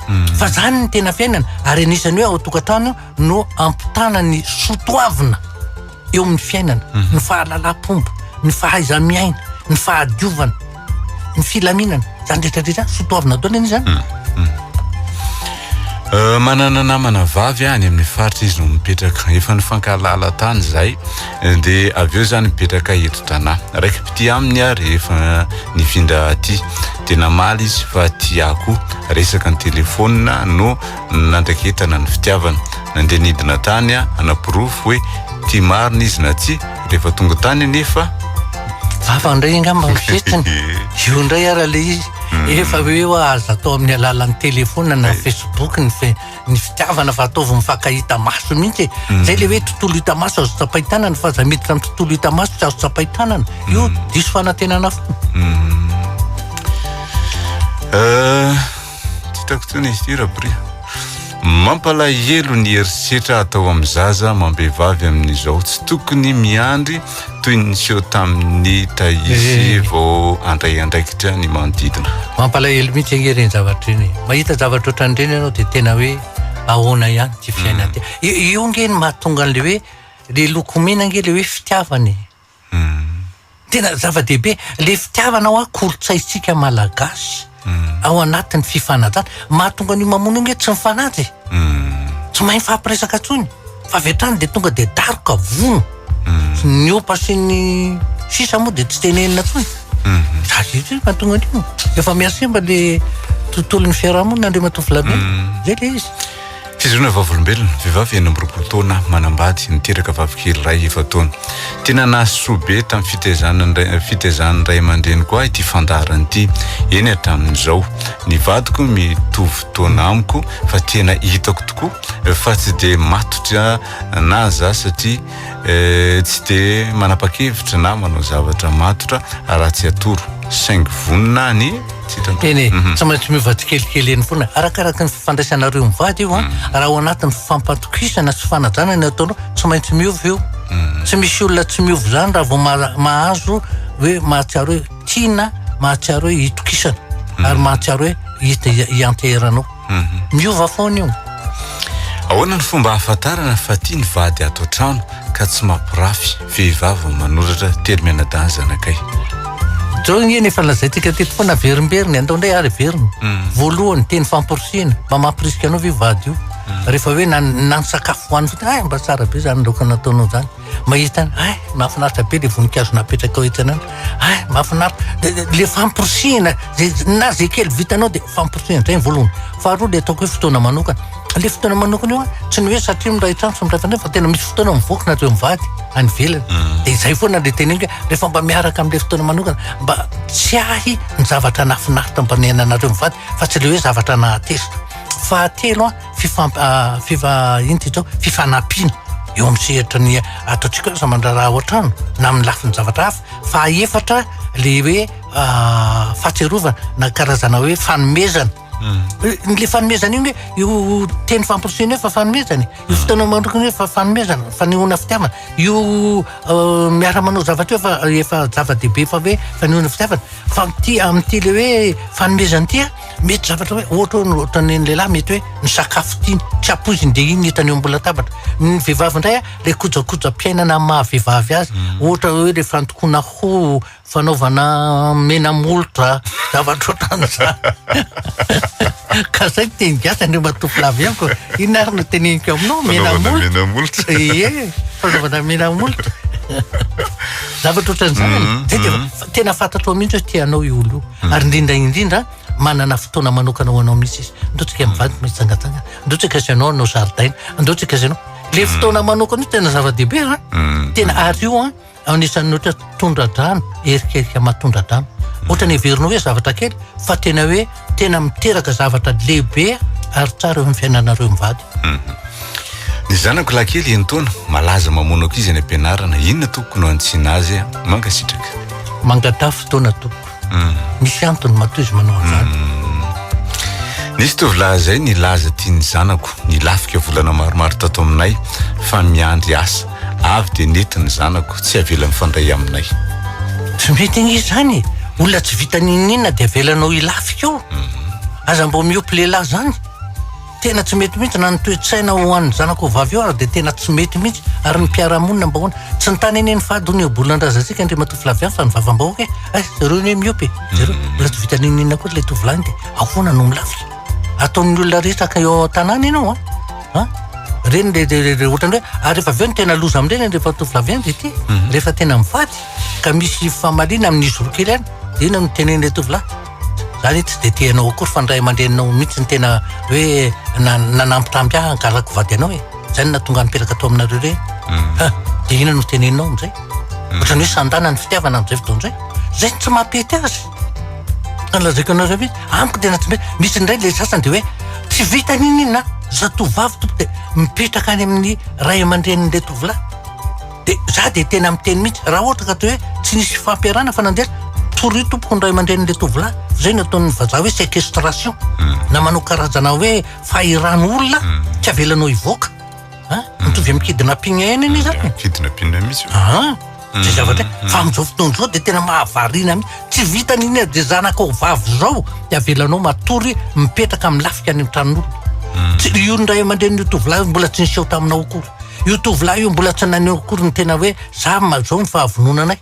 an, fa zany ny tena fiainana ary anisan'ny hoe ao an-tokantrano no ampitana ny sotoavina. eo amin'ny fiainana, mhm. ny fahalalam-pomba, ny fahaiza-miaina, ny fahadiovana, ny filaminana, zany rehetra rehetra zany sotoavina daholo anie zany. Mhm. Mhm. Euh, manana namana vavy any amin'ny faritra izy no mipetraka efa nifankahalala tany zay de avy eo zany mipetraka eto Tanà raiki-pitia aminy aho rehefa nifindra aty de namaly izy fa tia ahy koa resaka ny telefonina no nandraketana ny fitiavana. Nandeha nidina tany aho hanaporofo hoe tia marina izy na tsia, rehefa tonga tany anefa. Hafa indray angamba ny fihetsiny. Io indray ara le izy. Hmm. Efa hoe hoa aza atao amin'ny alalan'ny telefona na Facebook ny ny fitiavana fa ataovy mifankahita maso mihitsy e. Hmm. Zay le hoe tontolo hita maso azo tsapain-tanana fa aza miditra amin'ny tontolo hita maso tsy azo tsapain-tanana. Io hmm. diso fanantenana foana. Euh, Tsy hitako intsony izy ity Rabria. Mampalahelo ny herisetra atao amin'ny zaza amam-behivavy amin'izao. Tsy tokony miandry toy ny niseho tamin'ny Tahisy eh. vao handray andraikitra ny manodidina. Mampalahelo mihitsy ange ireny zavatra ireny. Mahita zavatra ohatran'ireny ianao dia tena hoe Ahoana ihany ity fiainana ity. Io ange no mahatonga an'ilay hoe le loko mena ange le hoe fitiavana e. Tena zava-dehibe le fitiavana hoa kolontsaintsika malagasy ao anatin'ny fifanajana. Mahatonga an'io mamono io nge tsy mifanaja e. Tsy mahay mifampiresaka intsony fa avy hatrany dia tonga dia daroka, vono. Ny ompa sy ny sisa moa dia tsy tenenina intsony. Zay zay mahatonga an'io. Efa mihasimba le tontolon'ny fiarahamonina Andriamatoa Flavien. Zay le izy. Fijoroana vavolombelona, vehivavy 26 taona, manambady, niteraka vavikely iray efa-taona. Tena nahasoa be tamin'ny fitaizana ny ray, fitaizan'ny ray aman-dreniko ahy ity fandaharana ity, eny hatramin'izao. Ny vadiko mitovy taona amiko fa tena hitako tokoa fa tsy dia matotra na za satria tsy dia manapa-kevitra na manao zavatra matotra raha tsy atoro, saingy vonona ny tsy hitanao. Eny e, tsy maintsy miova tsikelikely eny foana, arakaraka ny fifandraisanareo mivady io an, raha ao anatin'ny fifampatokisana sy fanajana ny ataonao, tsy maintsy miova io. Tsy misy olona tsy miova izany raha vao mahazo hoe mahatsiaro hoe tiana, mahatsiaro hoe itokisana, ary mahatsiaro hoe hita ianteheranao. Miova foana io. Ahoana ny fomba ahafantarana fa tia ny vady ato an-trano ka tsy mampirafy? Vehivavy manoratra, telo mianadahy zanakay. Zao nge ny efa lazaintsika teto foana averimberiny, andao indray ary averina. Voalohany, teny famporisihina, mba mampirisika anao ve io vady io? Rehefa hoe na na ny sakafo hohaniny fotsiny, hay mba tsara be zany laoka nataonao zany. Mahita any, hay mahafinaritra be le voninkazo napetrakao etsy anany, hay mahafinaritra. De de le famporisihina, ze na ze kely vitanao de famporisihina, zay ny voalohany. Faharoa le ataoko hoe fotoana manokana. Le fotoana manokana io an, tsy ny hoe satria miray trano sy miray fandriana fa tena misy fotoana mivoaka nareo mivady any ivelany. De zay foana le teneniko hoe rehefa mba miaraka am'le fotoana manokana mba tsy ahy ny zavatra nahafinaritra mba niainanareo mivady fa tsy le hoe zavatra nahatezitra. Fahatelo an, fifamp- fifa- ino ty atao, fifanampiana eo amin'ny sehatra ny ataontsika hoe aza mandraharaha ao an-trano na amin'ny lafiny zavatra hafa. Fahaefatra le hoe fahatsiarovana na karazana hoe fanomezana. Le fanomezana io nge, io teny famporisihana io efa fanomezana e. Io fotoana manokana io efa fanomezana, fanehoana fitiavana. Io miara-manao zavatra io efa efa zava-dehibe efa hoe fanehoana fitiavana. Fa amin'ity amin'ity le hoe fanomezana ity an, mety zavatra hoe ohatra hoe ohatran'ny ny lehilahy mety hoe ny sakafo tiany, tsy ampoiziny dia iny hitany eo ambony latabatra. Ny vehivavy indray an, le kojakojam-piainana amin'ny maha vehivavy azy, ohatra hoe le fandokoana hoho, fanaovana mena molotra, zavatra ohatran'izany. Ka zay ny teny gasy Andriamatoa Flavien ko. Inona ary no teneniko aminao? Mena molotra. Mena molotra. Ie, fanaovana mena molotra. Zavatra ohatran'izany. Mm, Zay dia mm. tena fantatrao mihitsy hoe tianao io olona io. Mm. Ary indrindra indrindra manana fotoana manokana ho anao mihitsy izy. Andao tsika mivady mitsangatsangana. Andao tsika sy ianao hanao zaridaina. Andao tsika sy ianao. Le fotoana manokana io tena zava-dehibe an. Tena ary io an. Anisan'ny ohatra tondra-drano, erikerika maha-tondra-drano. Ohatra ny heverinao hoe zavatra kely fa tena hoe tena miteraka zavatra lehibe ary tsara eo amin'ny fiainanareo mivady. Mhm. Ny zanako lahy kely enin-taona, malaza mamono ankizy any am-pianarana, inona tompoko no hanitsiana azy a? Mankasitraka. Mangataha fotoana tompoko. Misy antony matoa izy manao an'izany. Nisy tovolahy izay nilaza tian'ny zanako nilafika volana maromaro tato aminay fa miandry asa. Avy dia nety ny zanako, tsy avela mifandray aminay. Tsy mety anie izany e! Olona tsy vita n'inon'inona dia avelanao hilafika eo. Aza mba miopy lehilahy izany. Tena tsy mety mihitsy na ny toe-tsaina ho an'ny zanako vavy io ary dia tena tsy mety mihitsy ary ny mpiara-monina mba ahoana? Tsy ny tany anie ny fady hono eo-bolan-drazantsika Andriamatoa Flavien fa ny vavam-bahoaka e! Hay, zareo anie miopy e! Jereo, mbola tsy vita n'inon'inona akory ilay tovolahy iny dia ahoana no milafika? Ataon'ny olona resaka eo an-tanàna ianao an! An! Ireny le le le ohatran'ny hoe ary rehefa avy eo ny tena loza amin'ireny Andriamatoa Flavien dia ity, rehefa tena mivady ka misy famaliana amin'izy roa kely any dia inona no tenenin'ilay tovolahy? Za anie tsy de tia anao akory fa ny ray aman-dreninao mihitsy no tena hoe nanambitamby ahy hangalako vady anao e. Zay no nahatonga ahy nipetraka tao aminareo ireny. Ha, de inona no teneninao amin'izay? Ohatran'ny hoe sandana ny fitiavana amin'izay fotoana izay. Zay no tsy mampety azy. Ka ny lazaiko anareo mihitsy, amiko tena tsy mety. Misy indray le sasany de hoe tsy vita n'inon'inona, zatovavy tompoko de mipetraka any amin'ny ray aman-drenin'ilay tovolahy. De za de tena miteny mihitsy, raha ohatra ka toa hoe tsy nisy fifampiarahana fa nandeha, torio tompoko ny ray aman-drenin'ilay tovolahy, zay no ataon'ny vazaha hoe séquestration, na manao karazana hoe fahirano olona tsy avelanao hivoaka, an, mitovy amin'ny kidnapping ihany anie zany e. Kidnapping mihitsy io. An, zay zavatra hoe, fa amin'izao fotoana izao de tena mahavariana mihitsy, tsy vitan'iny de zanakao vavy zao de avelanao matory mipetraka milafika any an-tranon'olona. Tsy io ny ray aman-drenin'io tovolahy io mbola tsy niseho taminao akory. Io tovolahy io mbola tsy naneho akory ny tena hoe za ma- zao ny fahavononanay.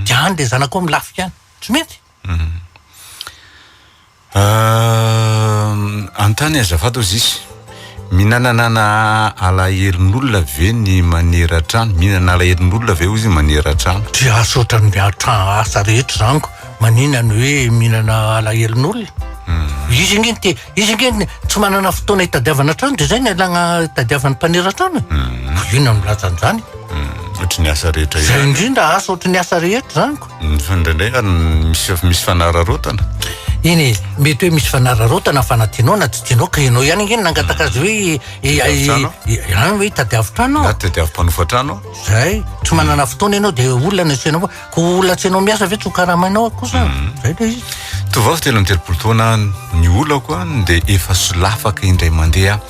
Dia any le zanakao milafika any. Tsy mety. Anontany azafady ozy izy. Mihinananana alahelon'olona ve ny manera trano? Mihinana alahelon'olona ve ozy manera trano? Tsy asa ohatran'ny miatra asa rehetra izany ko. Manina ny hoe mihinana alahelon'olona? Izy ange ny te, izy ange ny tsy manana fotoana hitadiavana trano dia izay ny alagna hitadiavan'ny mpanera trano e. Inona no milaza an'izany? Ohatry ny asa rehetra Izay ihany. indrindra asa ohatry ny asa rehetra izany ko. Fa indraindray ary misy misy fanararaotana. Eny e, mety hoe misy fanararaotana fa na tianao na tsy tianao ka ianao ihany ange no nangataka azy hoe Tadiavo trano. Ihany hoe tadiavo trano. Na tadiavo mpanofa trano. Zay, tsy manana fotoana ianao dia olona no asianao Ko olona tsy enao miasa ve tsy ho karamainao kosa? Zay le izy. Tovovavy 33 taona ny olako an dia efa solafaka indray mandeha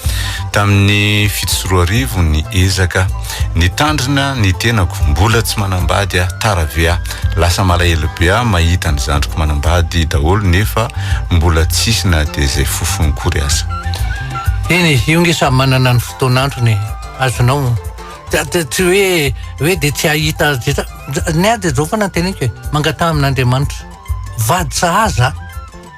tamin'ny 2007 ny ezaka nitandrina ny tenako mbola tsy manambady aho tara ve aho lasa malahelo be aho mahita ny zandriko manambady daholo nefa mbola tsisy na dia izay fofony kory aza. Eny e, io nge samy manana ny fotoan'androny e, azonao tsy hoe hoe dia tsy hahita azy Ny ahy dia zao foana ny teneniko e, mangataha amin'Andriamanitra. Vady sahaza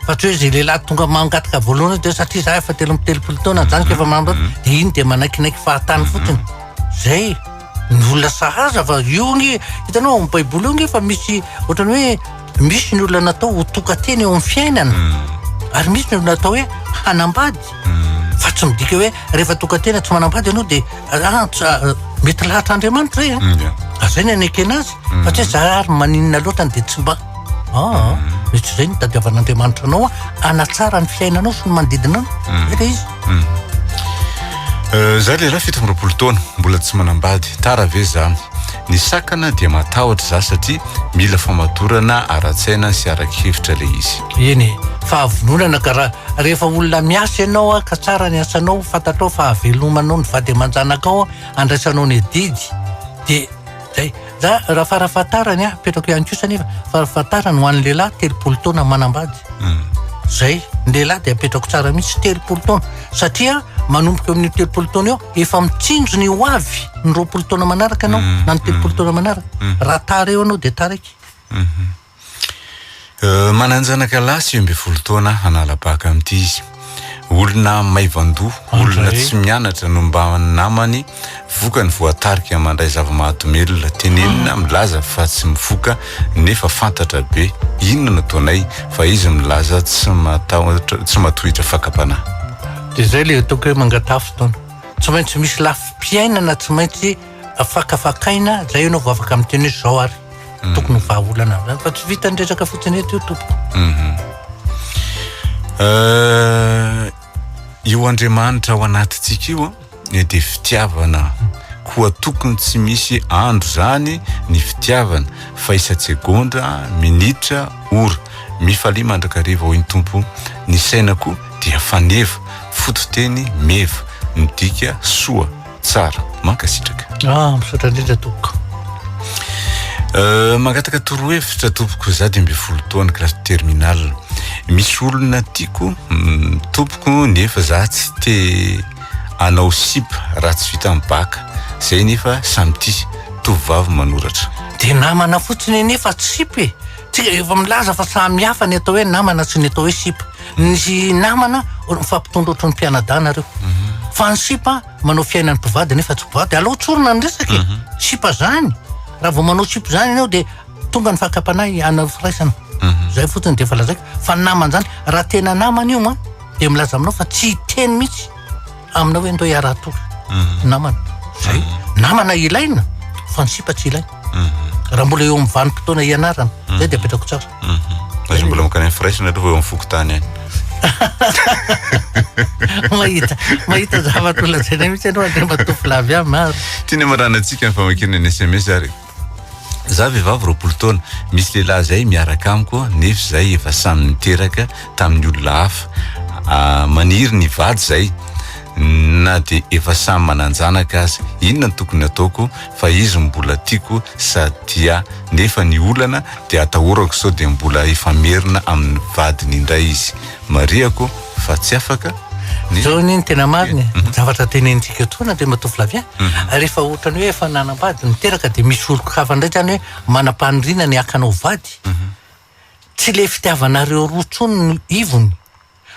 fa tsy hoe zay lehilahy tonga mangataka voalohany dia satria za efa 33 taona zany ka efa manambady mhm. dia iny dia manaikinaiky fahatany mhm. fotsiny. Zay ny olona sahaza fa io nge hitanao ao amin'ny baiboly io nge fa misy ohatrany hoe misy ny olona natao ho tokatena eo amin'ny fiainana mm. ary misy ny olona natao hoe hanambady mm. fa tsy midika hoe rehefa tokatena tsy manambady ianao dia ah, ah, mety lahatr'Andriamanitra e mm, ah, zay ny anekena azy fa tsy hoe za ary maninona loatra ny dia tsy mba aa mety zay ny tadiavan'Andriamanitra anao anatsara ny fiainanao sy ny manodidina anao zay le izy Euh, za lehilahy 27 taona mbola tsy manambady tara ve zany Ny sakana dia matahotra za satria mila famatorana ara-tsaina sy ara-kevitra le izy. Eny e, fahavononana ka raha rehefa olona miasa ianao a, ka tsara ny asanao, fantatrao fa hahavelomanao ny vady aman-janakao a, andraisanao ny adidy dia zay. Za raha farafahatarany a, apetrako ihany kosa anefa, farafahatarany ho an'ny lehilahy 30 taona manambady. Zay, ny lehilahy dia apetrako tsara mihitsy 30 taona satria manomboka eo amin'io 30 taona eo efa mitsinjo ny ho avy ny 20 taona manaraka ianao mm, na ny 30 mm. taona manaraka mm. raha tara eo ianao dia taraiky mhm. euh, manan-janaka lahy 19 taona hanala baka amin'ity izy olona maivandoha olona tsy mianatra no mba namany vokany voatarika mandray zava-mahadomelina tenenina milaza fa tsy mifoka nefa fantatra be inona no ataonay fa izy milaza tsy matahotra tsy matohitra fakam-panahy Dia izay ilay ataoko hoe mangataha fotoana. Tsy maintsy misy lafim-piainana tsy maintsy fakafakaina, izay ianao vao afaka miteny hoe izao ary mm. tokony ho vahaolana amin'izany fa tsy vitan'ny resaka fotsiny eto io tompoko. Mhm. Euh, io Andriamanitra ao anatintsika io dia fitiavana koa tokony tsy misy andro zany ny fitiavana fa isa-tsegondra, minitra, ora. Mifalia mandrakariva hoy ny Tompo, ny saina koa dia faneva, fototeny meva, midika soa, tsara. Mankasitraka. Ah, misaotra indrindra tompoko. Euh, mangataka torohevitra tompoko, za 15 taona, classe terminale. Misy olona tiako mm, tompoko nefa za tsy te anao sipa raha tsy vita ny baka. Zay nefa samy tia. Tovovavy manoratra. Dia namana fotsiny nefa tsy sipa e. Tsika efa milaza fa samy hafa ny atao hoe namana sy ny atao hoe sipa. Ny namana mifampitondra ohatran'ny mpianadahy nareo. Mhm. Fa ny sipa manao fiainan'ny mpivady nefa tsy mpivady. Aleo tsorina ny resaka e. Mhm. Sipa zany. Raha vao manao sipa zany ianao dia tonga ny fakam-panahy hanao firaisana. Mhm. Zay fotsiny dia efa lazaiko. Fa ny namana zany, raha tena namana io an, dia milaza aminao fa tsy hiteny mihitsy aminao hoe ndao hiara-hatory. Namana. Zay. Namana ilaina fa ny sipa tsy ilaina. Raha mbola eo amin'ny vanim-potoana hianarana, zay dia apetrako tsara. Aza mbola mankany amin'ny firaisana aloha eo amin'ny fokontany any. Mahita mahita zavatra ho lazaina mihitsy ianao Andriamatoa Flavien maro. Tiany hamaranantsika ny famakiana ny SMS ary. Za vehivavy 20 taona, misy lehilahy zay miaraka amiko nefa zay efa samy niteraka tamin'ny olona hafa. Ah, maniry ny vady zay na dia efa samy manan-janaka aza. Inona no tokony ataoko fa izy mbola tiako sady tia nefa ny olana dia atahorako sao dia mbola hifamerina amin'ny vadiny indray izy. Marihako fa tsy afaka. Zao anie ny tena marina e. Ny zavatra tenenintsika eto foana Andriamatoa Flavien, rehefa ohatran'ny hoe efa nanambady, niteraka dia misy olon-kafa indray zany hoe manam-paniriana ny haka anao vady. Tsy le fitiavanareo roa intsony no ivony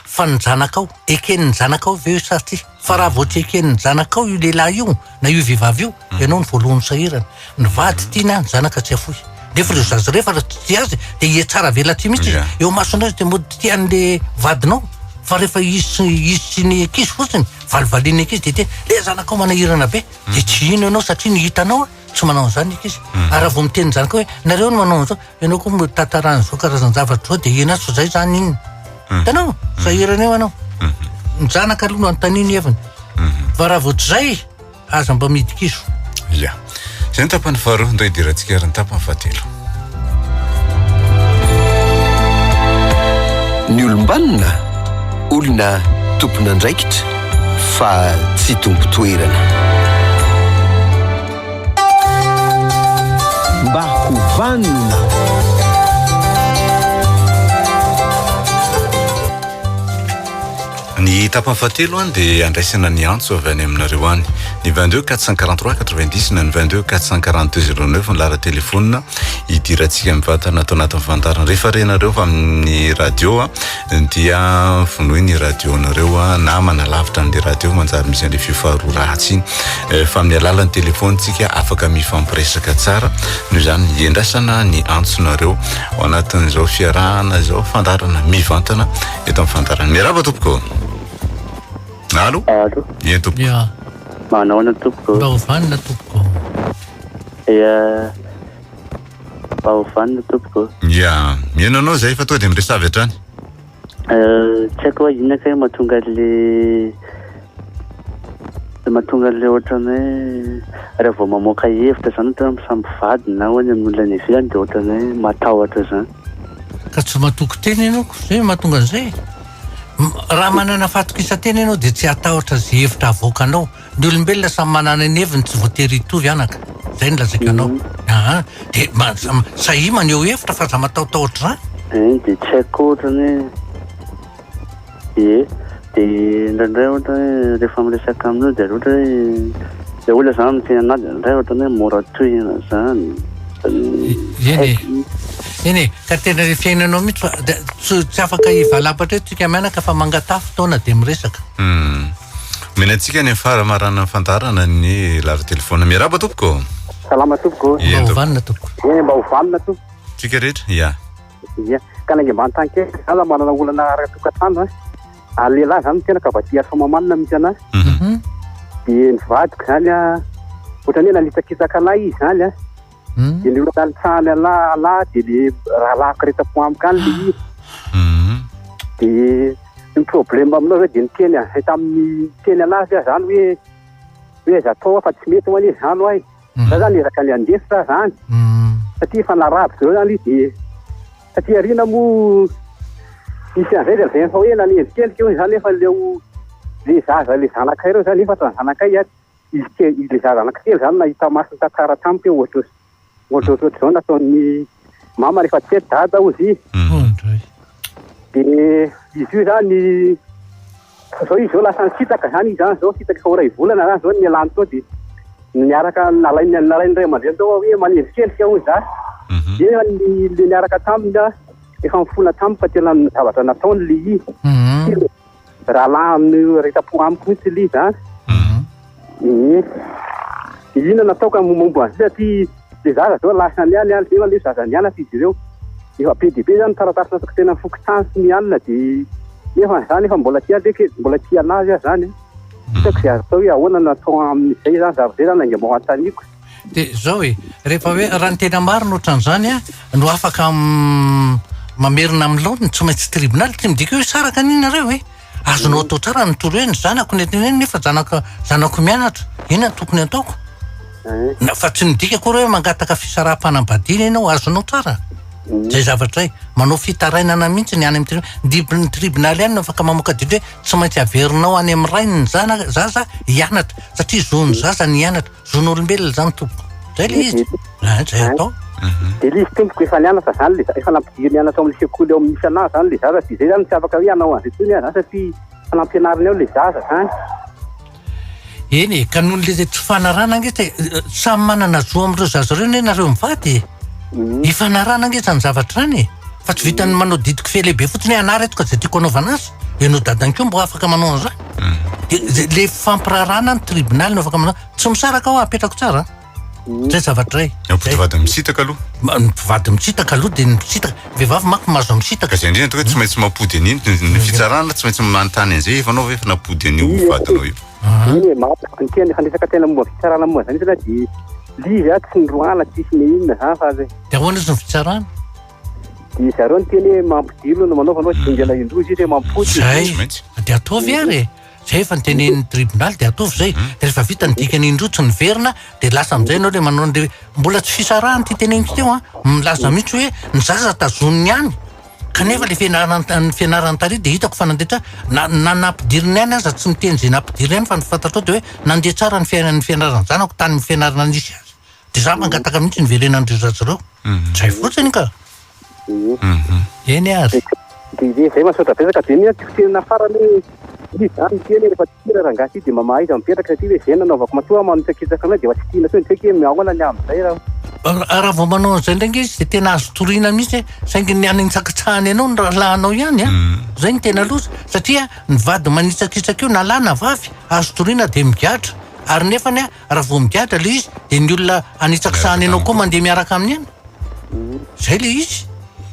fa ny zanakao. Eken'ny zanakao ve io sa tsia? Fa raha vao tsy eken'ny zanakao io lehilahy io na io vehivavy io, ianao no voalohany sahirana. Ny vady tiana, ny zanaka tsy afoy. Nefa ireo zaza ireo efa raha tsy tia azy dia hihatsara velatsihy mihitsy izy. Eo imasonao izy dia mody tia an'le vadinao. Fa rehefa izy sy izy sy ny ankizy fotsiny, valivalian'ny ankizy dia tia, le zanakao manahirana be. Dia tsy hino ianao satria ny hitanao tsy manao an'izany ny ankizy. Ary raha vao miteny ny zanakao hoe nareo no manao an'izao, ianao koa mitantara an'izao karazan-javatra izao dia ianao tsy izay izany inona. Hitanao? Sahirana eo ianao. Ny zanaka aloha no anontaniana ny heviny. Fa raha vao tsy izay, Aza mba midi-kiso. Ya. Izay ny tapany faharoa, ndao hidirantsika ary ny tapany fahatelo. Ny olom-banona, olona tompon'andraikitra fa tsy tompon-toerana. Mba ho vanona. Ny tapany fahatelo an dia andraisana ny antso avy any aminareo any. Ny 22 443 90 na ny 22 442 09 ny laharan-telefonina hidirantsika mivantana ato anatin'ny fandaharana. Rehefa renareo fa amin'ny radio an dia vonoy ny radio-nareo an na manalavitra an'ilay radio manjary misy an'ilay feo faharoa ratsy iny. Eh, fa amin'ny alalan'ny telefonitsika afaka mifampiresaka tsara. Noho izany iandrasana ny antsonareo ao anatin'izao fiarahana izao fandaharana mivantana Eto amin'ny fandaharana. Miarahaba tompoko. Allo. Allo. Eny tompoko. Ya. Manahoana tompoko. Mba ho vanona tompoko. Ya. Mba ho vanona tompoko. Ya. Mihaino anao izay fa tonga dia miresaha avy hatrany. Euh, tsy haiko hoe inona kay mahatonga an'le mahatonga an'le ohatran'ny hoe raha vao mamoaka hevitra zany ohatra hoe samy mpivady na hoe any amin'ny olona any ivelany dia ohatran'ny hoe matahotra zany. Ka tsy matoky tena ianao ko, zay no mahatonga an'izay. Raha manana fahatokisan-tena ianao dia tsy hatahotra izay hevitra avoakanao. Ny olombelona samy manana ny heviny tsy voatery hitovy anaka. Zay no lazaiko anao. Aa, dia sahia maneho hevitra fa aza matahotahotra izany. Eny dia tsy haiko koa ohatran'ny hoe Ie, dia indraindray ohatra hoe rehefa miresaka amin'io dia ohatra hoe ilay olona izany miteny an'ahy dia indraindray ohatran'ny hoe mora tohina izany. Eny e, eny e, ka tena ilay fiainanao mihitsy fa dia tsy tsy afaka hivalapatra eto tsika mianaka fa mangataha fotoana dia miresaka. Hmm. Omena antsika ny fahamaranan'ny fandaharana ny laharan-telefaonina. Miarahaba tompoko. Salama tompoko. Ie, Mba ho tompoko. vanona tompoko. Eny mba ho vanona tompoko. Tsika rehetra, ya. Ia, ka na ambany tany kely za la manana olana ara-tokantrano a, ary lehilahy zany tena ka mba tia Soamahamanina mihitsy anahy, dia ny vadiko zany a, ohatran'ny hoe nanitsakitsaka anahy izy zany a, dia ny olona nalitsahany anahy anahy dia le rahalahiko retampo amiko any le izy, dia ny problème aminao zao dia niteny ahy tamin'ny niteny anazy aho zany hoe hoe aiza atao fa tsy mety ho'a anie zany ho'a e. Za zany ezaka ny handefitra zany satria efa narary zareo zany izy dia taty aoriana moa nisy an'izay dia lazainy fa hoe nanendrikendrika hono zany nefa leo le zaza le zanakay ireo zany efatra ny zanakay a izy ke- le zaza anankitelo zany nahita maso nitantara tamiko hoe ohatra ohatra ohatrohatr'izao nataon'ny mama rehefa tsy eto dada hozy izy dia izy io zany Zao izy zao lasa nisintaka zany izy zany zao sintaka efa ho iray volana zany zao nialany tao dia niaraka nalainy nalain'ny ray aman-dreny tao aho hoe manendrikendrika hoy za dia ny le niaraka taminy aho efa nifona tamiko fa tena ny zavatra nataony le izy rahalahy amin'ny retampo amiko mihitsy le izy zany Dia inona no ataoko amin'ny momba an'izay satria le zaza zao lasa niany any nefa le zaza nianatra izy ireo. Efa be dia be zany ny taratasy nataoko teny amin'ny fokontany sy ny alina dia nefa zany efa mbola tia ndreky mbola tia anazy aho zany. Tsy haiko izay azo atao hoe ahoana no atao amin'izay zany zavatra izay zany ainga mba ho anontaniako. Dia zao e, rehefa hoe raha ny tena marina ohatran'izany an, no afaka mamerina amin'ny laoniny, tsy maintsy tribonaly, tsy midika hoe hisaraka anie nareo e. Azonao atao tsara ny mitory hoe ny zanako no entina eny nefa zanaka zanako mianatra, inona no tokony ataoko? Na fa tsy midika akory hoe mangataka fisaraham-panambadiana ianao, azonao tsara zay zavatra zay. Manao fitarainana mihitsy ny any amin'ny tri- ny ny tribonaly ihany no afaka mamoaka didy hoe tsy maintsy averinao any amin'ny rainy ny zanaka zaza hianatra satria zon'ny zaza ny hianatra. Zon'olombelona izany tompoko. Zay le izy. Ah, zay atao. Dia le izy tompoko efa nianatra zany le efa nampidiriny nianatra ao amin'ny sekoly ao amin'ny misy anahy zany le zaza dia zay zany tsy afaka hoe hanao an'izay intsony aho zany satria Fa nampianariny ao le zaza zany. Eny e, ka noho le tsy fanarahana ange te samy manana zo amin'ireo zaza ireo anie nareo mivady e. Ifanarahana ange izany zavatra izany e. Fa tsy vitan'ny manao didy kifehy lehibe fotsiny hoe anah reto ka izay tiako anaovana azy. Ianao dadany koa mbo afaka manao an'izany. De le fampiraharahana ny tribonaly no afaka manao. Tsy misaraka aho apetrako tsara an. Zay zavatra zay. Ny mpivady misitaka aloha. Ny mpivady misitaka aloha dia ny misitaka. Ny vehivavy manko mahazo misitaka. Ka zay indrindra tokoa tsy maintsy mampody an'iny ny fitsarana tsy maintsy manontany an'izay efa anao ve efa nampody an'io vadinao io. Eny e, marina ny tena efa niresaka tena momba fitsarana momba izany izy dia lizy a tsy niroahana tsisy na inona zany fa Dia ahoana izy ny fitsarana? Dia zareo niteny hoe mampidilo no manaova anao dingana indroa izy hoe mampody. Zay. Dia ataovy ary e. Zay efa notenenin'ny tribonaly dia ataovy zay. Dia rehefa vita ny dikany indroa tsy niverina dia lasa amin'izay ianao le manao an'le mbola tsy fisarahana ity teneniko teo an. Milaza mihitsy hoe ny zaza tazoniny ihany. Kanefa le fianarana ny fianarany tary dia hitako fa nandeha tsara. Na na nampidiriny ihany aza tsy miteny izay nampidiriny ihany fa ny fantatrao dia hoe nandeha tsara ny fiainan'ny fianaran'ny zanako tany amin'ny fianarana nisy azy. Dia za mangataka mihitsy ny hiverenan-dry zaza ireo. Zay fotsiny ka. Eny ary. Dia zay mahasaotra betsaka dia ny tiako tenena farany hoe izy zany miteny hoe rehefa tsy tiana rangahy ity dia mba mahaiza mipetraka satria hoe zay nanaovako matoa aho manitsakitsaka anao dia efa tsy tiana intsony tsy haiko hoe mihaona ny amin'izay raha Raha vao manao an'izay indray ange izy dia tena azo toriana mihitsy e, saingy ny hanitsakitsahany anao ny rahalahinao ihany an, zay no tena loza satria ny vady manitsakitsaka io na lahy na vavy azo toriana dia migadra ary nefany an raha vao migadra le izy dia ny olona hanitsakitsahany anao koa mandeha miaraka aminy ihany. Zay le izy.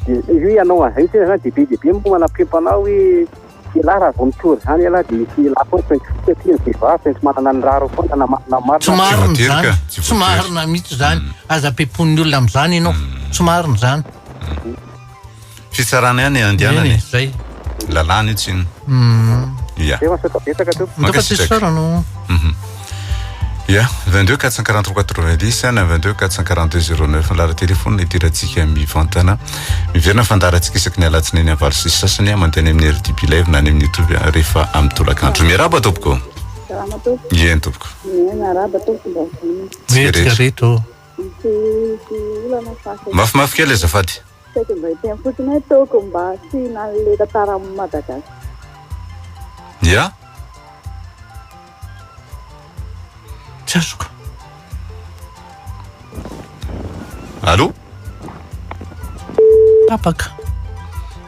Dia io ianao an'izay mihitsy zany dia be dia be moa manampempo anao hoe ialahy raha vao mitory izany ialahy dia misy lehilahy foana tsy maintsy satria ny vehivavy tsy maintsy manana ny rariny foana na marina na marina. Tsy marina izany, tsy marina mihitsy izany. Aza pemponin'ny olona amin'izany ianao. Tsy marina izany. Fitsarana ihany andehanana e. Eny e, zay. Lalàna io tsinona. Ia. Zay masaotra betsaka tompoko. Mankasitraka. Mankasitraka. Mhm. Ia, 22 443 90 na 22 442 09 ny laharan-telefaonina idirantsika mivantana. Miverina ny fandaharantsika isaky ny alatsinainy amin'ny valo sy sasany mandeha any amin'ny RDB Live na any amin'ny YouTube rehefa amin'ny tolakandro. Miarahaba tompoko. Salama tompoko. Eny tompoko. Miarahaba tompoko mba vonona. Mety reto. Misy olana fa Mafimafy kely azafady. Saika mba hiteny fotsiny hoe tokony mba asiana an'ilay tantaran'i Madagasikara. Ya. Tsy azoko. Allô? Tapaka.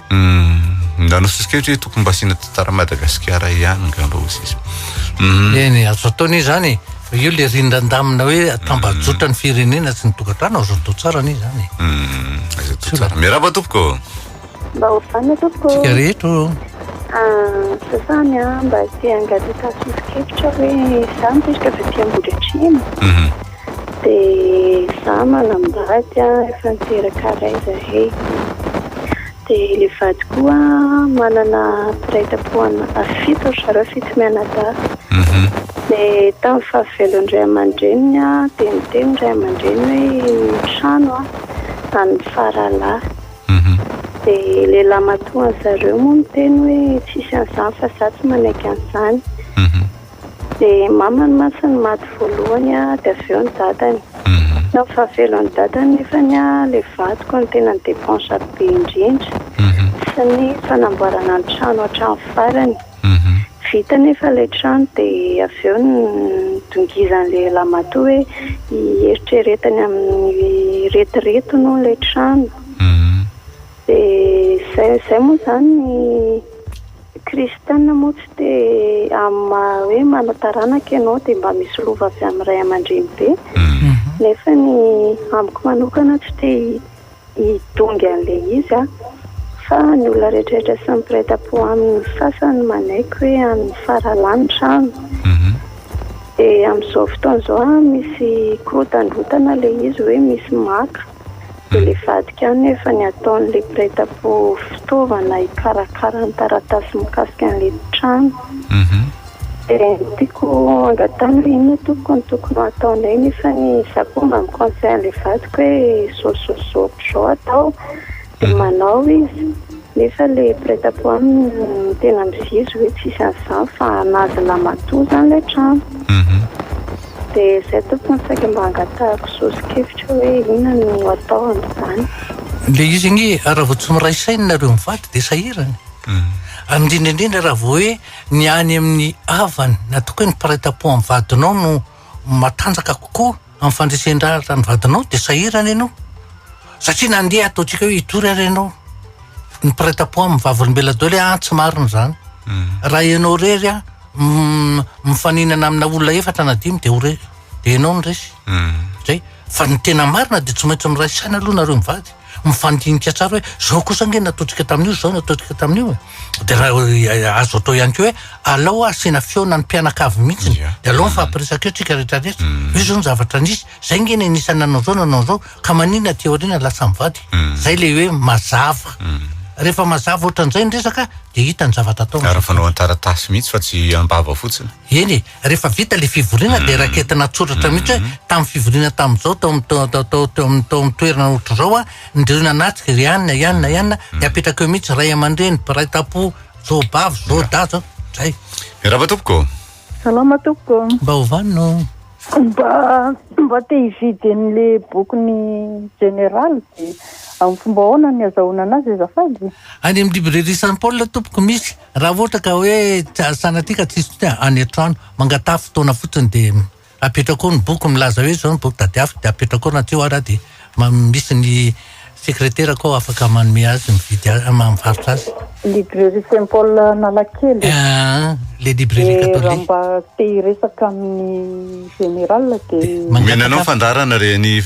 Hmm, nanao soso-kevitra hoe tokony mba asiana tantaran'i Madagasikara ihany angamba hoy izy. Hmm. Eny, azo atao anie izany e. Fa io le rindran-damina hoe tambajotra ny firenena sy ny tokantrano, azo atao tsara anie izany e. Hmm, azo atao tsara. Miarahaba tompoko. Mba ho vanona tompoko. Tsika rehetra ô. Ah, sasany a, mba te hangataka soso-kevitra hoe za mipetraka avy aty Ambohidratrimo. Mhm. Dia za manambady a, efa niteraka ray zahay. Dia ilay vadiko koa manana mpiray tampo fito ry zareo, fito mianadahy. Dia tamin'ny fahavelon'ny ray aman-dreniny dia niteny ny ray aman-dreniny hoe ny trano an'ny faralahy. Dia ilay lahimatoan'ny zareo moa niteny hoe tsisy an'izany fa izaho tsy manaiky an'izany. Dia mamany mantsy no maty voalohany dia avy eo ny dadany. Tamin'ny fahavelon'ny dadany nefany ilay vadiko no tena ni-depense be indrindra sy ny fanamboarana ny trano hatramin'ny farany. Vita anefa ilay trano dia avy eo nidongizan'ilay lahimatoa hoe hieritreretany amin'ny retiretiny hono ilay trano. Dia izay izay moa izany ny Kristiana moa tsy te amin'ny maha hoe manao taranaka ianao dia mba misy lova avy amin'ny ray aman-dreny be. Nefa ny amiko manokana tsy te hidongy an'ilay izy aho. Fa ny olona rehetrarehetra sy ny mpiray tampo aminy sasany manaiky hoe an'ny faralahy ny trano. Dia amin'izao fotoana izao misy korotandrotana ilay izy hoe misy maka. Dia ilay vadiko ihany nefa ny ataon'ilay mpiray tampo fitaovana hikarakara ny taratasy mikasika an'ilay trano. Dia ny tiako angatahana hoe inona tompoko no tokony ho ataonay nefa ny za koa mba mi-conseil an'ilay vadiko hoe izao izao izao izao atao dia manao izy nefa ilay mpiray tampo aminy no tena mizizo hoe tsisy an'izany fa an'azy lamatoa izany ilay trano. Dia izay tompoko no saika mba angatahako soso-kevitra hoe inona no atao amin'izany. Ilay izy anie raha vao tsy miray saina nareo mivady dia sahirana e. Ary indrindra indrindra raha vao hoe ny any amin'ny havany na tokoa hoe ny mpiray tampo amin'ny vadinao no matanjaka kokoa amin'ny fandresen-dahatra ny vadinao dia sahirana ianao. Satria na andeha ataontsika hoe hitory ary ianao, ny mpiray tampo amin'ny vavolombelona daholo hoe ah tsy marina izany. Raha ianao irery ah, mifaninana amina olona efatra na dimy dia ho re- dia ianao no resy. Zay. Fa ny tena marina dia tsy maintsy miray saina aloha nareo mivady. Mifandinika tsara hoe zao kosa ange nataontsika tamin'io, zao nataontsika tamin'io e. Dia raha azo atao ihany koa hoe alao asiana fihaonana ny mpianakavy mihitsy. Dia alao mifampiresaka eo tsika rehetra rehetra. Io zao ny zavatra nisy. Zay ange ny anisan'ny nanao zao nanao zao ka maninona aty aoriana lasa mivadika. Zay le hoe mazava. Rehefa mazava ohatran'izay ny resaka dia hita ny zavatra atao. Ary fanao an-taratasy mihitsy fa tsy am-bava fotsiny. Eny e, rehefa vita le fivoriana dia raketina an-tsoratra mihitsy hoe tamin'ny fivoriana tamin'izao tao amin'ny tao tao tao teo amin'ny tao amin'ny toerana ohatr'izao a, ndreo nanatrika ry anona i anona i anona dia apetraka eo mihitsy ray aman-dreny, mpiray tampo, zao bavy, zao dahy, zao, zay. Miarahaba tompoko. Salama tompoko. Mba ho vanona ô. Mba mba te hividy an'le bokin'i Général dia amin'ny fomba ahoana ny azahoana anazy azafady? Any amin'ny librairie Saint Paul tompoko misy, raha ohatra ka hoe sanatria ka tsisy intsony any an-trano, mangataha fotoana fotsiny dia apetrako ao ny boky milaza hoe izao ny boky tadiaviko dia apetrako ao na tsy eo ary aho dia misy ny Sekreterako ao afaka manome azy mividy azy mivarotra azy. Librairie Saint Paul Analakely. Ah, le librairie Dia raha catholique. mba te hiresaka amin'ny général dia. Omena anao ny fandaharana re ny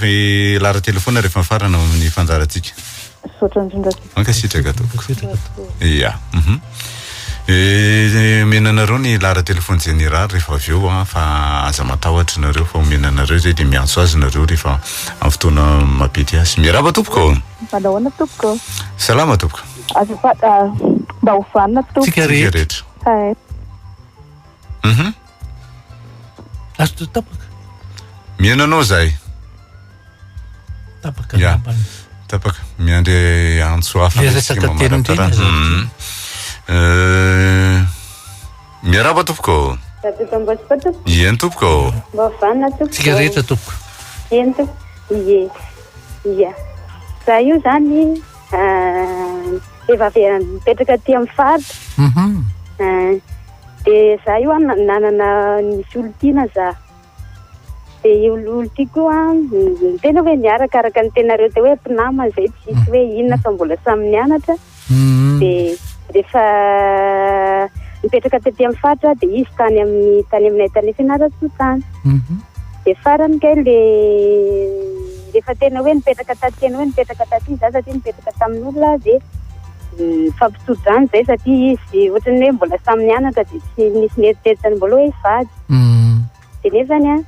laharan-telefaonina rehefa mifarana ny fandaharantsika. Misaotra indrindra. Mankasitraka tompoko. Ia. Mhm. Eh, omena anareo ny laharan-telefaonina jeneraly rehefa avy eo an, fa aza matahotra nareo fa omena anareo izay dia miantso azy nareo rehefa amin'ny fotoana mampety azy. Miarahaba tompoko. Manao ahoana tompoko? Salama tompoko. Azafady, ah, mba ho vanona tompoko. Tsika rehetra. Hay. Mhm. Azo tapaka. Mihaino anao zahay. Tapaka angambany. Tapaka. Miandry antso hafa. Le resaka teny indrindra zany. Mhm. Euh, miarahaba tompoko. Radio Don Bosco tompoko. Eny tompoko. Mba vanona tompoko. Tsika rehetra tompoko. Eny tompoko. Ie. Ia. Za io zany vehivavy mipetraka aty amin'ny faritra. Mhm. Dia za io nanana nisy olon-tiana za. Dia io olona ity koa an, ny tena hoe niaraka araka ny tenareo teo hoe mpinamana izay tsisy hoe inona fa mbola samy nianatra. Dia rehefa nipetraka tety amin'ny faritra aho dia izy tany amin'ny tany aminay tany Fianarantsoa tany. Dia farany kay le rehefa tena hoe nipetraka taty tena hoe nipetraka taty za satria nipetraka tamin'olona aho dia nifampitso-drano izay satria izy ohatran'ny hoe mbola samy nianatra dia tsy nisy nieritreritra ny mbola hoe hivady. Dia nefany an,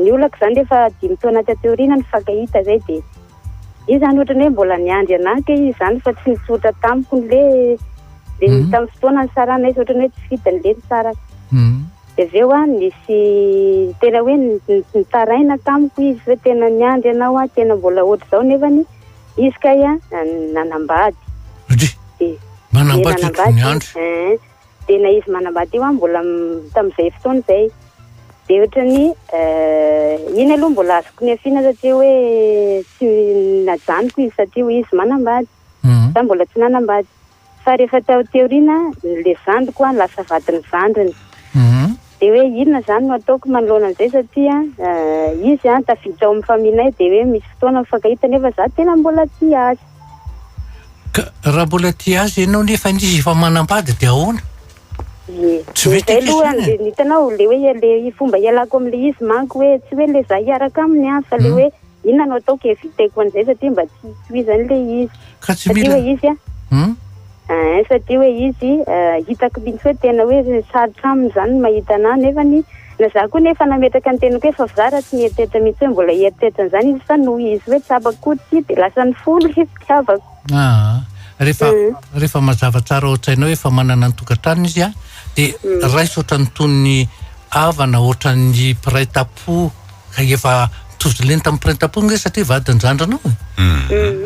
ny olako izany rehefa dimy taona taty aoriana nifankahita izay dia izy izany ohatran'ny hoe mbola niandry anah kay izy izany fa tsy nitsotra tamiko ny le le tamin'ny fotoana nisarahanay izy ohatran'ny hoe tsy fidiny le nisaraka. Dia avy eo an, nisy tena hoe nitaraina tamiko izy hoe tena niandry anao aho, tena mbola ohatr'izao nefany izy kay an nanambady. Dia manambady ohatran'ny niandry. Dia na izy manambady io an, mbola tamin'izay fotoana izay. Dia ohatran'ny iny aloha mbola azoko niafiana satria hoe tsy najanoko izy satria hoy izy manambady. Za mbola tsy nanambady. Fa rehefa taty aoriana, ilay zandriko an, lasa vadin'ny zandriny. Dia hoe inona izany no ataoko manoloana an'izay satria izy an, tafiditra ao amin'ny famille-nay dia hoe misy fotoana mifankahita nefa za tena mbola tia azy. Ka raha mbola tia azy ianao nefa izy efa manambady dia ahoana? Ie. Tsy mety Zay akia aloha zany e. ny hitanao le hoe le fomba hialako amin'le izy manko hoe tsy hoe le za hiaraka aminy an fa le hoe inona no ataoko eviteko an'izay satria mba tsy hitohizan'le izy. Ka tsy Satria mila hoe izy an Hum? Ein, satria hoe izy hitako mihitsy hoe tena hoe sarotra aminy izany ny mahita anah nefany na za koa nefa nametraka ny tenako hoe fa za raha tsy mieritreritra mihitsy hoe mbola hieritreritra an'izany izy fa noho izy hoe tsapako koa tsy dia lasa nifono ilay fitiavako. Aa, rehefa rehefa mazava tsara ao an-tsainao hoe efa manana ny tokantranony izy an, dia raiso ohatran'ny toy ny havana, ohatran'ny mpiray tampo Ka efa mitovy lenta amin'ny mpiray-tampo nge satria vadin'ny zandrinao e.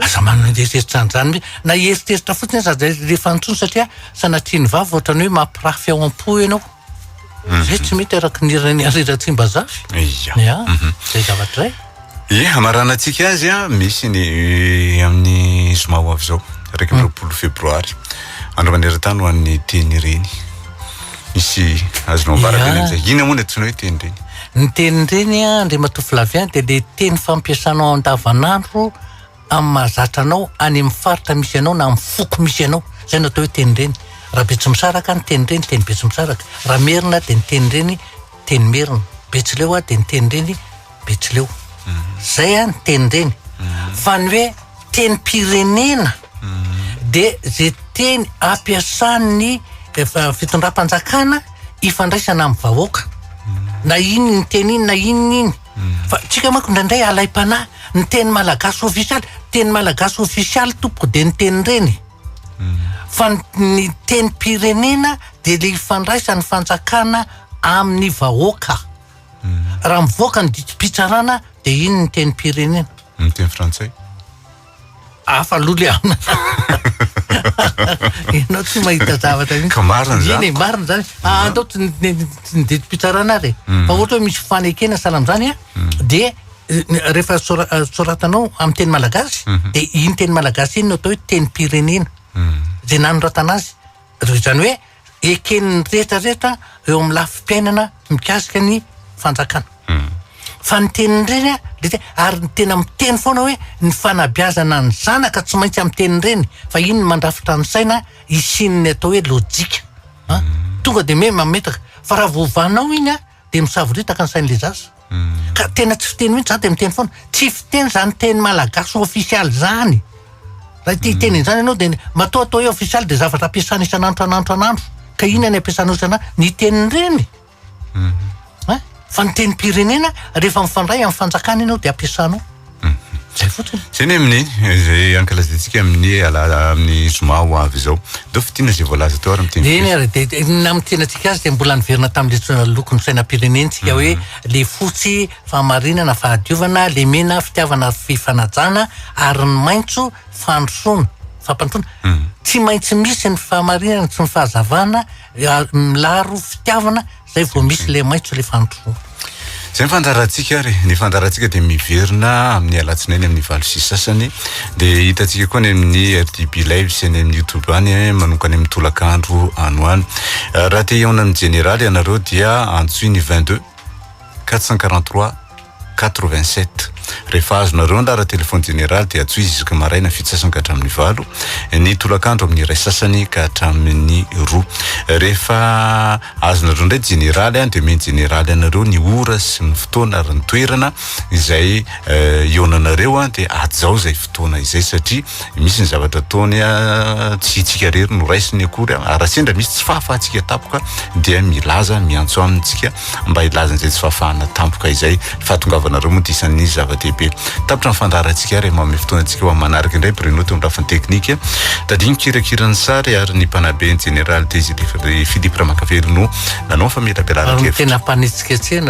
Aza manana eritreritra an'izany mihitsy. Na hieritreritra fotsiny aza aza alefa intsony satria sanatria ny vava ohatran'ny hoe mampirafy ao am-po ianao. Izay tsy mety araka ny hiran'i Henri Ratsimbazafy. Ia. Ia, izay zavatra izay. Ie, hamaranantsika azy an, misy ny amin'ny zoma ho avy izao, 21 febroary. Andro maneran-tany ho an'ny teny reny. Misy azonao ambara ve ny amin'izay? Inona moa ny antsoina hoe teny reny? Ny teny reny, Andriamatoa Flavien, dia ilay teny fampiasanao andavanandro amin'ny mahazatra anao any amin'ny faritra misy anao na amin'ny foko misy anao. Izay no atao hoe teny reny. Raha Betsimisaraka, ny teny reny, teny Betsimisaraka. Raha Merina dia ny teny reny, teny Merina. Betsileo dia ny teny reny, Betsileo. Zay an ny tenin-dreny. Fa ny hoe tenim-pirenena dia ze teny ampiasan'ny fitondram-panjakana ifandraisana amin'ny vahoaka. Na iny ny teny iny na inona iny. Fa tsika manko indraindray alaim-panahy ny teny malagasy ofisialy, teny malagasy ofisialy tompoko dia ny tenin-dreny. Fa ny tenim-pirenena dia le ifandraisan'ny fanjakana amin'ny vahoaka. Raha mivoaka ny didim-pitsarana dia iny ny tenim-pirenena. Ny teny frantsay? Hafa aloha le amina. Ianao tsy mahita zavatra mihitsy. Ka marina izany. Eny e, marina izany. Ah, andao tsy ny ny didim-pitsarana ary e. Fa ohatra hoe misy fanekena sahala amin'izany an, dia rehefa soratanao amin'ny teny malagasy, dia iny teny malagasy iny no atao hoe tenim-pirenena. Izay nanoratana azy. Izany hoe eken'ny rehetra rehetra eo amin'ny lafim-piainana mikasika ny fanjakana. Fa ny tenin-dreny a, le te- ary ny tena miteny foana hoe ny fanabeazana ny zanaka tsy maintsy amin'ny tenin-dreny fa iny no mandrafitra ny saina hisian'ny atao hoe lojika. An, tonga de me mametaka fa raha vao ovanao iny a de misavoritaka ny sain'le zaza. Ka tena tsy fiteny mihitsy, za de miteny foana, tsy fiteny zany teny malagasy ofisialy zany. Raha te hiteny an'izany ianao de matoa atao hoe ofisialy de zavatra ampiasana isan'andro an'andro an'andro. Ka inona ny ampiasanao isan'andro? Ny tenin-dreny. Hein? Fa ny tenim-pirenena rehefa mifandray amin'ny fanjakana ianao de ampiasanao. Zay fotsiny. Zay ny amin'ny izay ankalazaintsika amin'ny ala amin'ny zoma ho avy izao. Ndao fintinina izay voalaza teo ary amin'ny teny Eny ary dia ny namintinantsika azy dia mbola niverina tamin'ilay antsoina lokon'ny sainam-pirenentsika hoe le fotsy fahamarinana, fahadiovana, le mena fitiavana ary fifanajana ary ny maitso fandrosoana, fampandrosoana. Tsy maintsy misy ny fahamarinana sy ny fahazavana milaro fitiavana Zay vao misy le maitso le fandrosoana. Zay ny fandaharantsika ary. Ny fandaharantsika dia miverina amin'ny alatsinainy amin'ny 8:30. Dia hitantsika koa any amin'ny RDB Live sy any amin'ny YouTube any manomboka any amin'ny tolakandro any ho any. Raha te hihaona amin'ny jeneraly ianareo dia antsoy ny 22 443 87. Rehefa azonareo ny laharan-telefaon'ny jeneraly dia antsoy izy isaky ny maraina fito sasany ka hatramin'ny valo, ny tolakandro amin'ny iray sasany ka hatramin'ny roa. Rehefa azonareo indray jeneraly dia omen'ny jeneraly anareo ny ora sy ny fotoana ary ny toerana izay hihaonanareo dia hajao izay fotoana izay satria misy ny zavatra ataony tsy itsika irery no raisiny akory ary raha sendra misy tsy fahafahantsika tampoka dia milaza miantso aminy tsika mba hilaza an'izay tsy fahafahana tampoka izay. Ny fahatongavanareo moa dia isan'ny zava-dehibe. Tapitra ny fandaharantsika ary manome fotoana antsika ho amin'ny manaraka indray Bruno teo amin'ny lafiny teknika. Tadidy nikirakira ny sary ary ny mpanabe ny jeneraly Désiré Philippe Ramakavelo no nanao ny famelabelaran-kevitra. Ary ny tena mpanetsiketsena.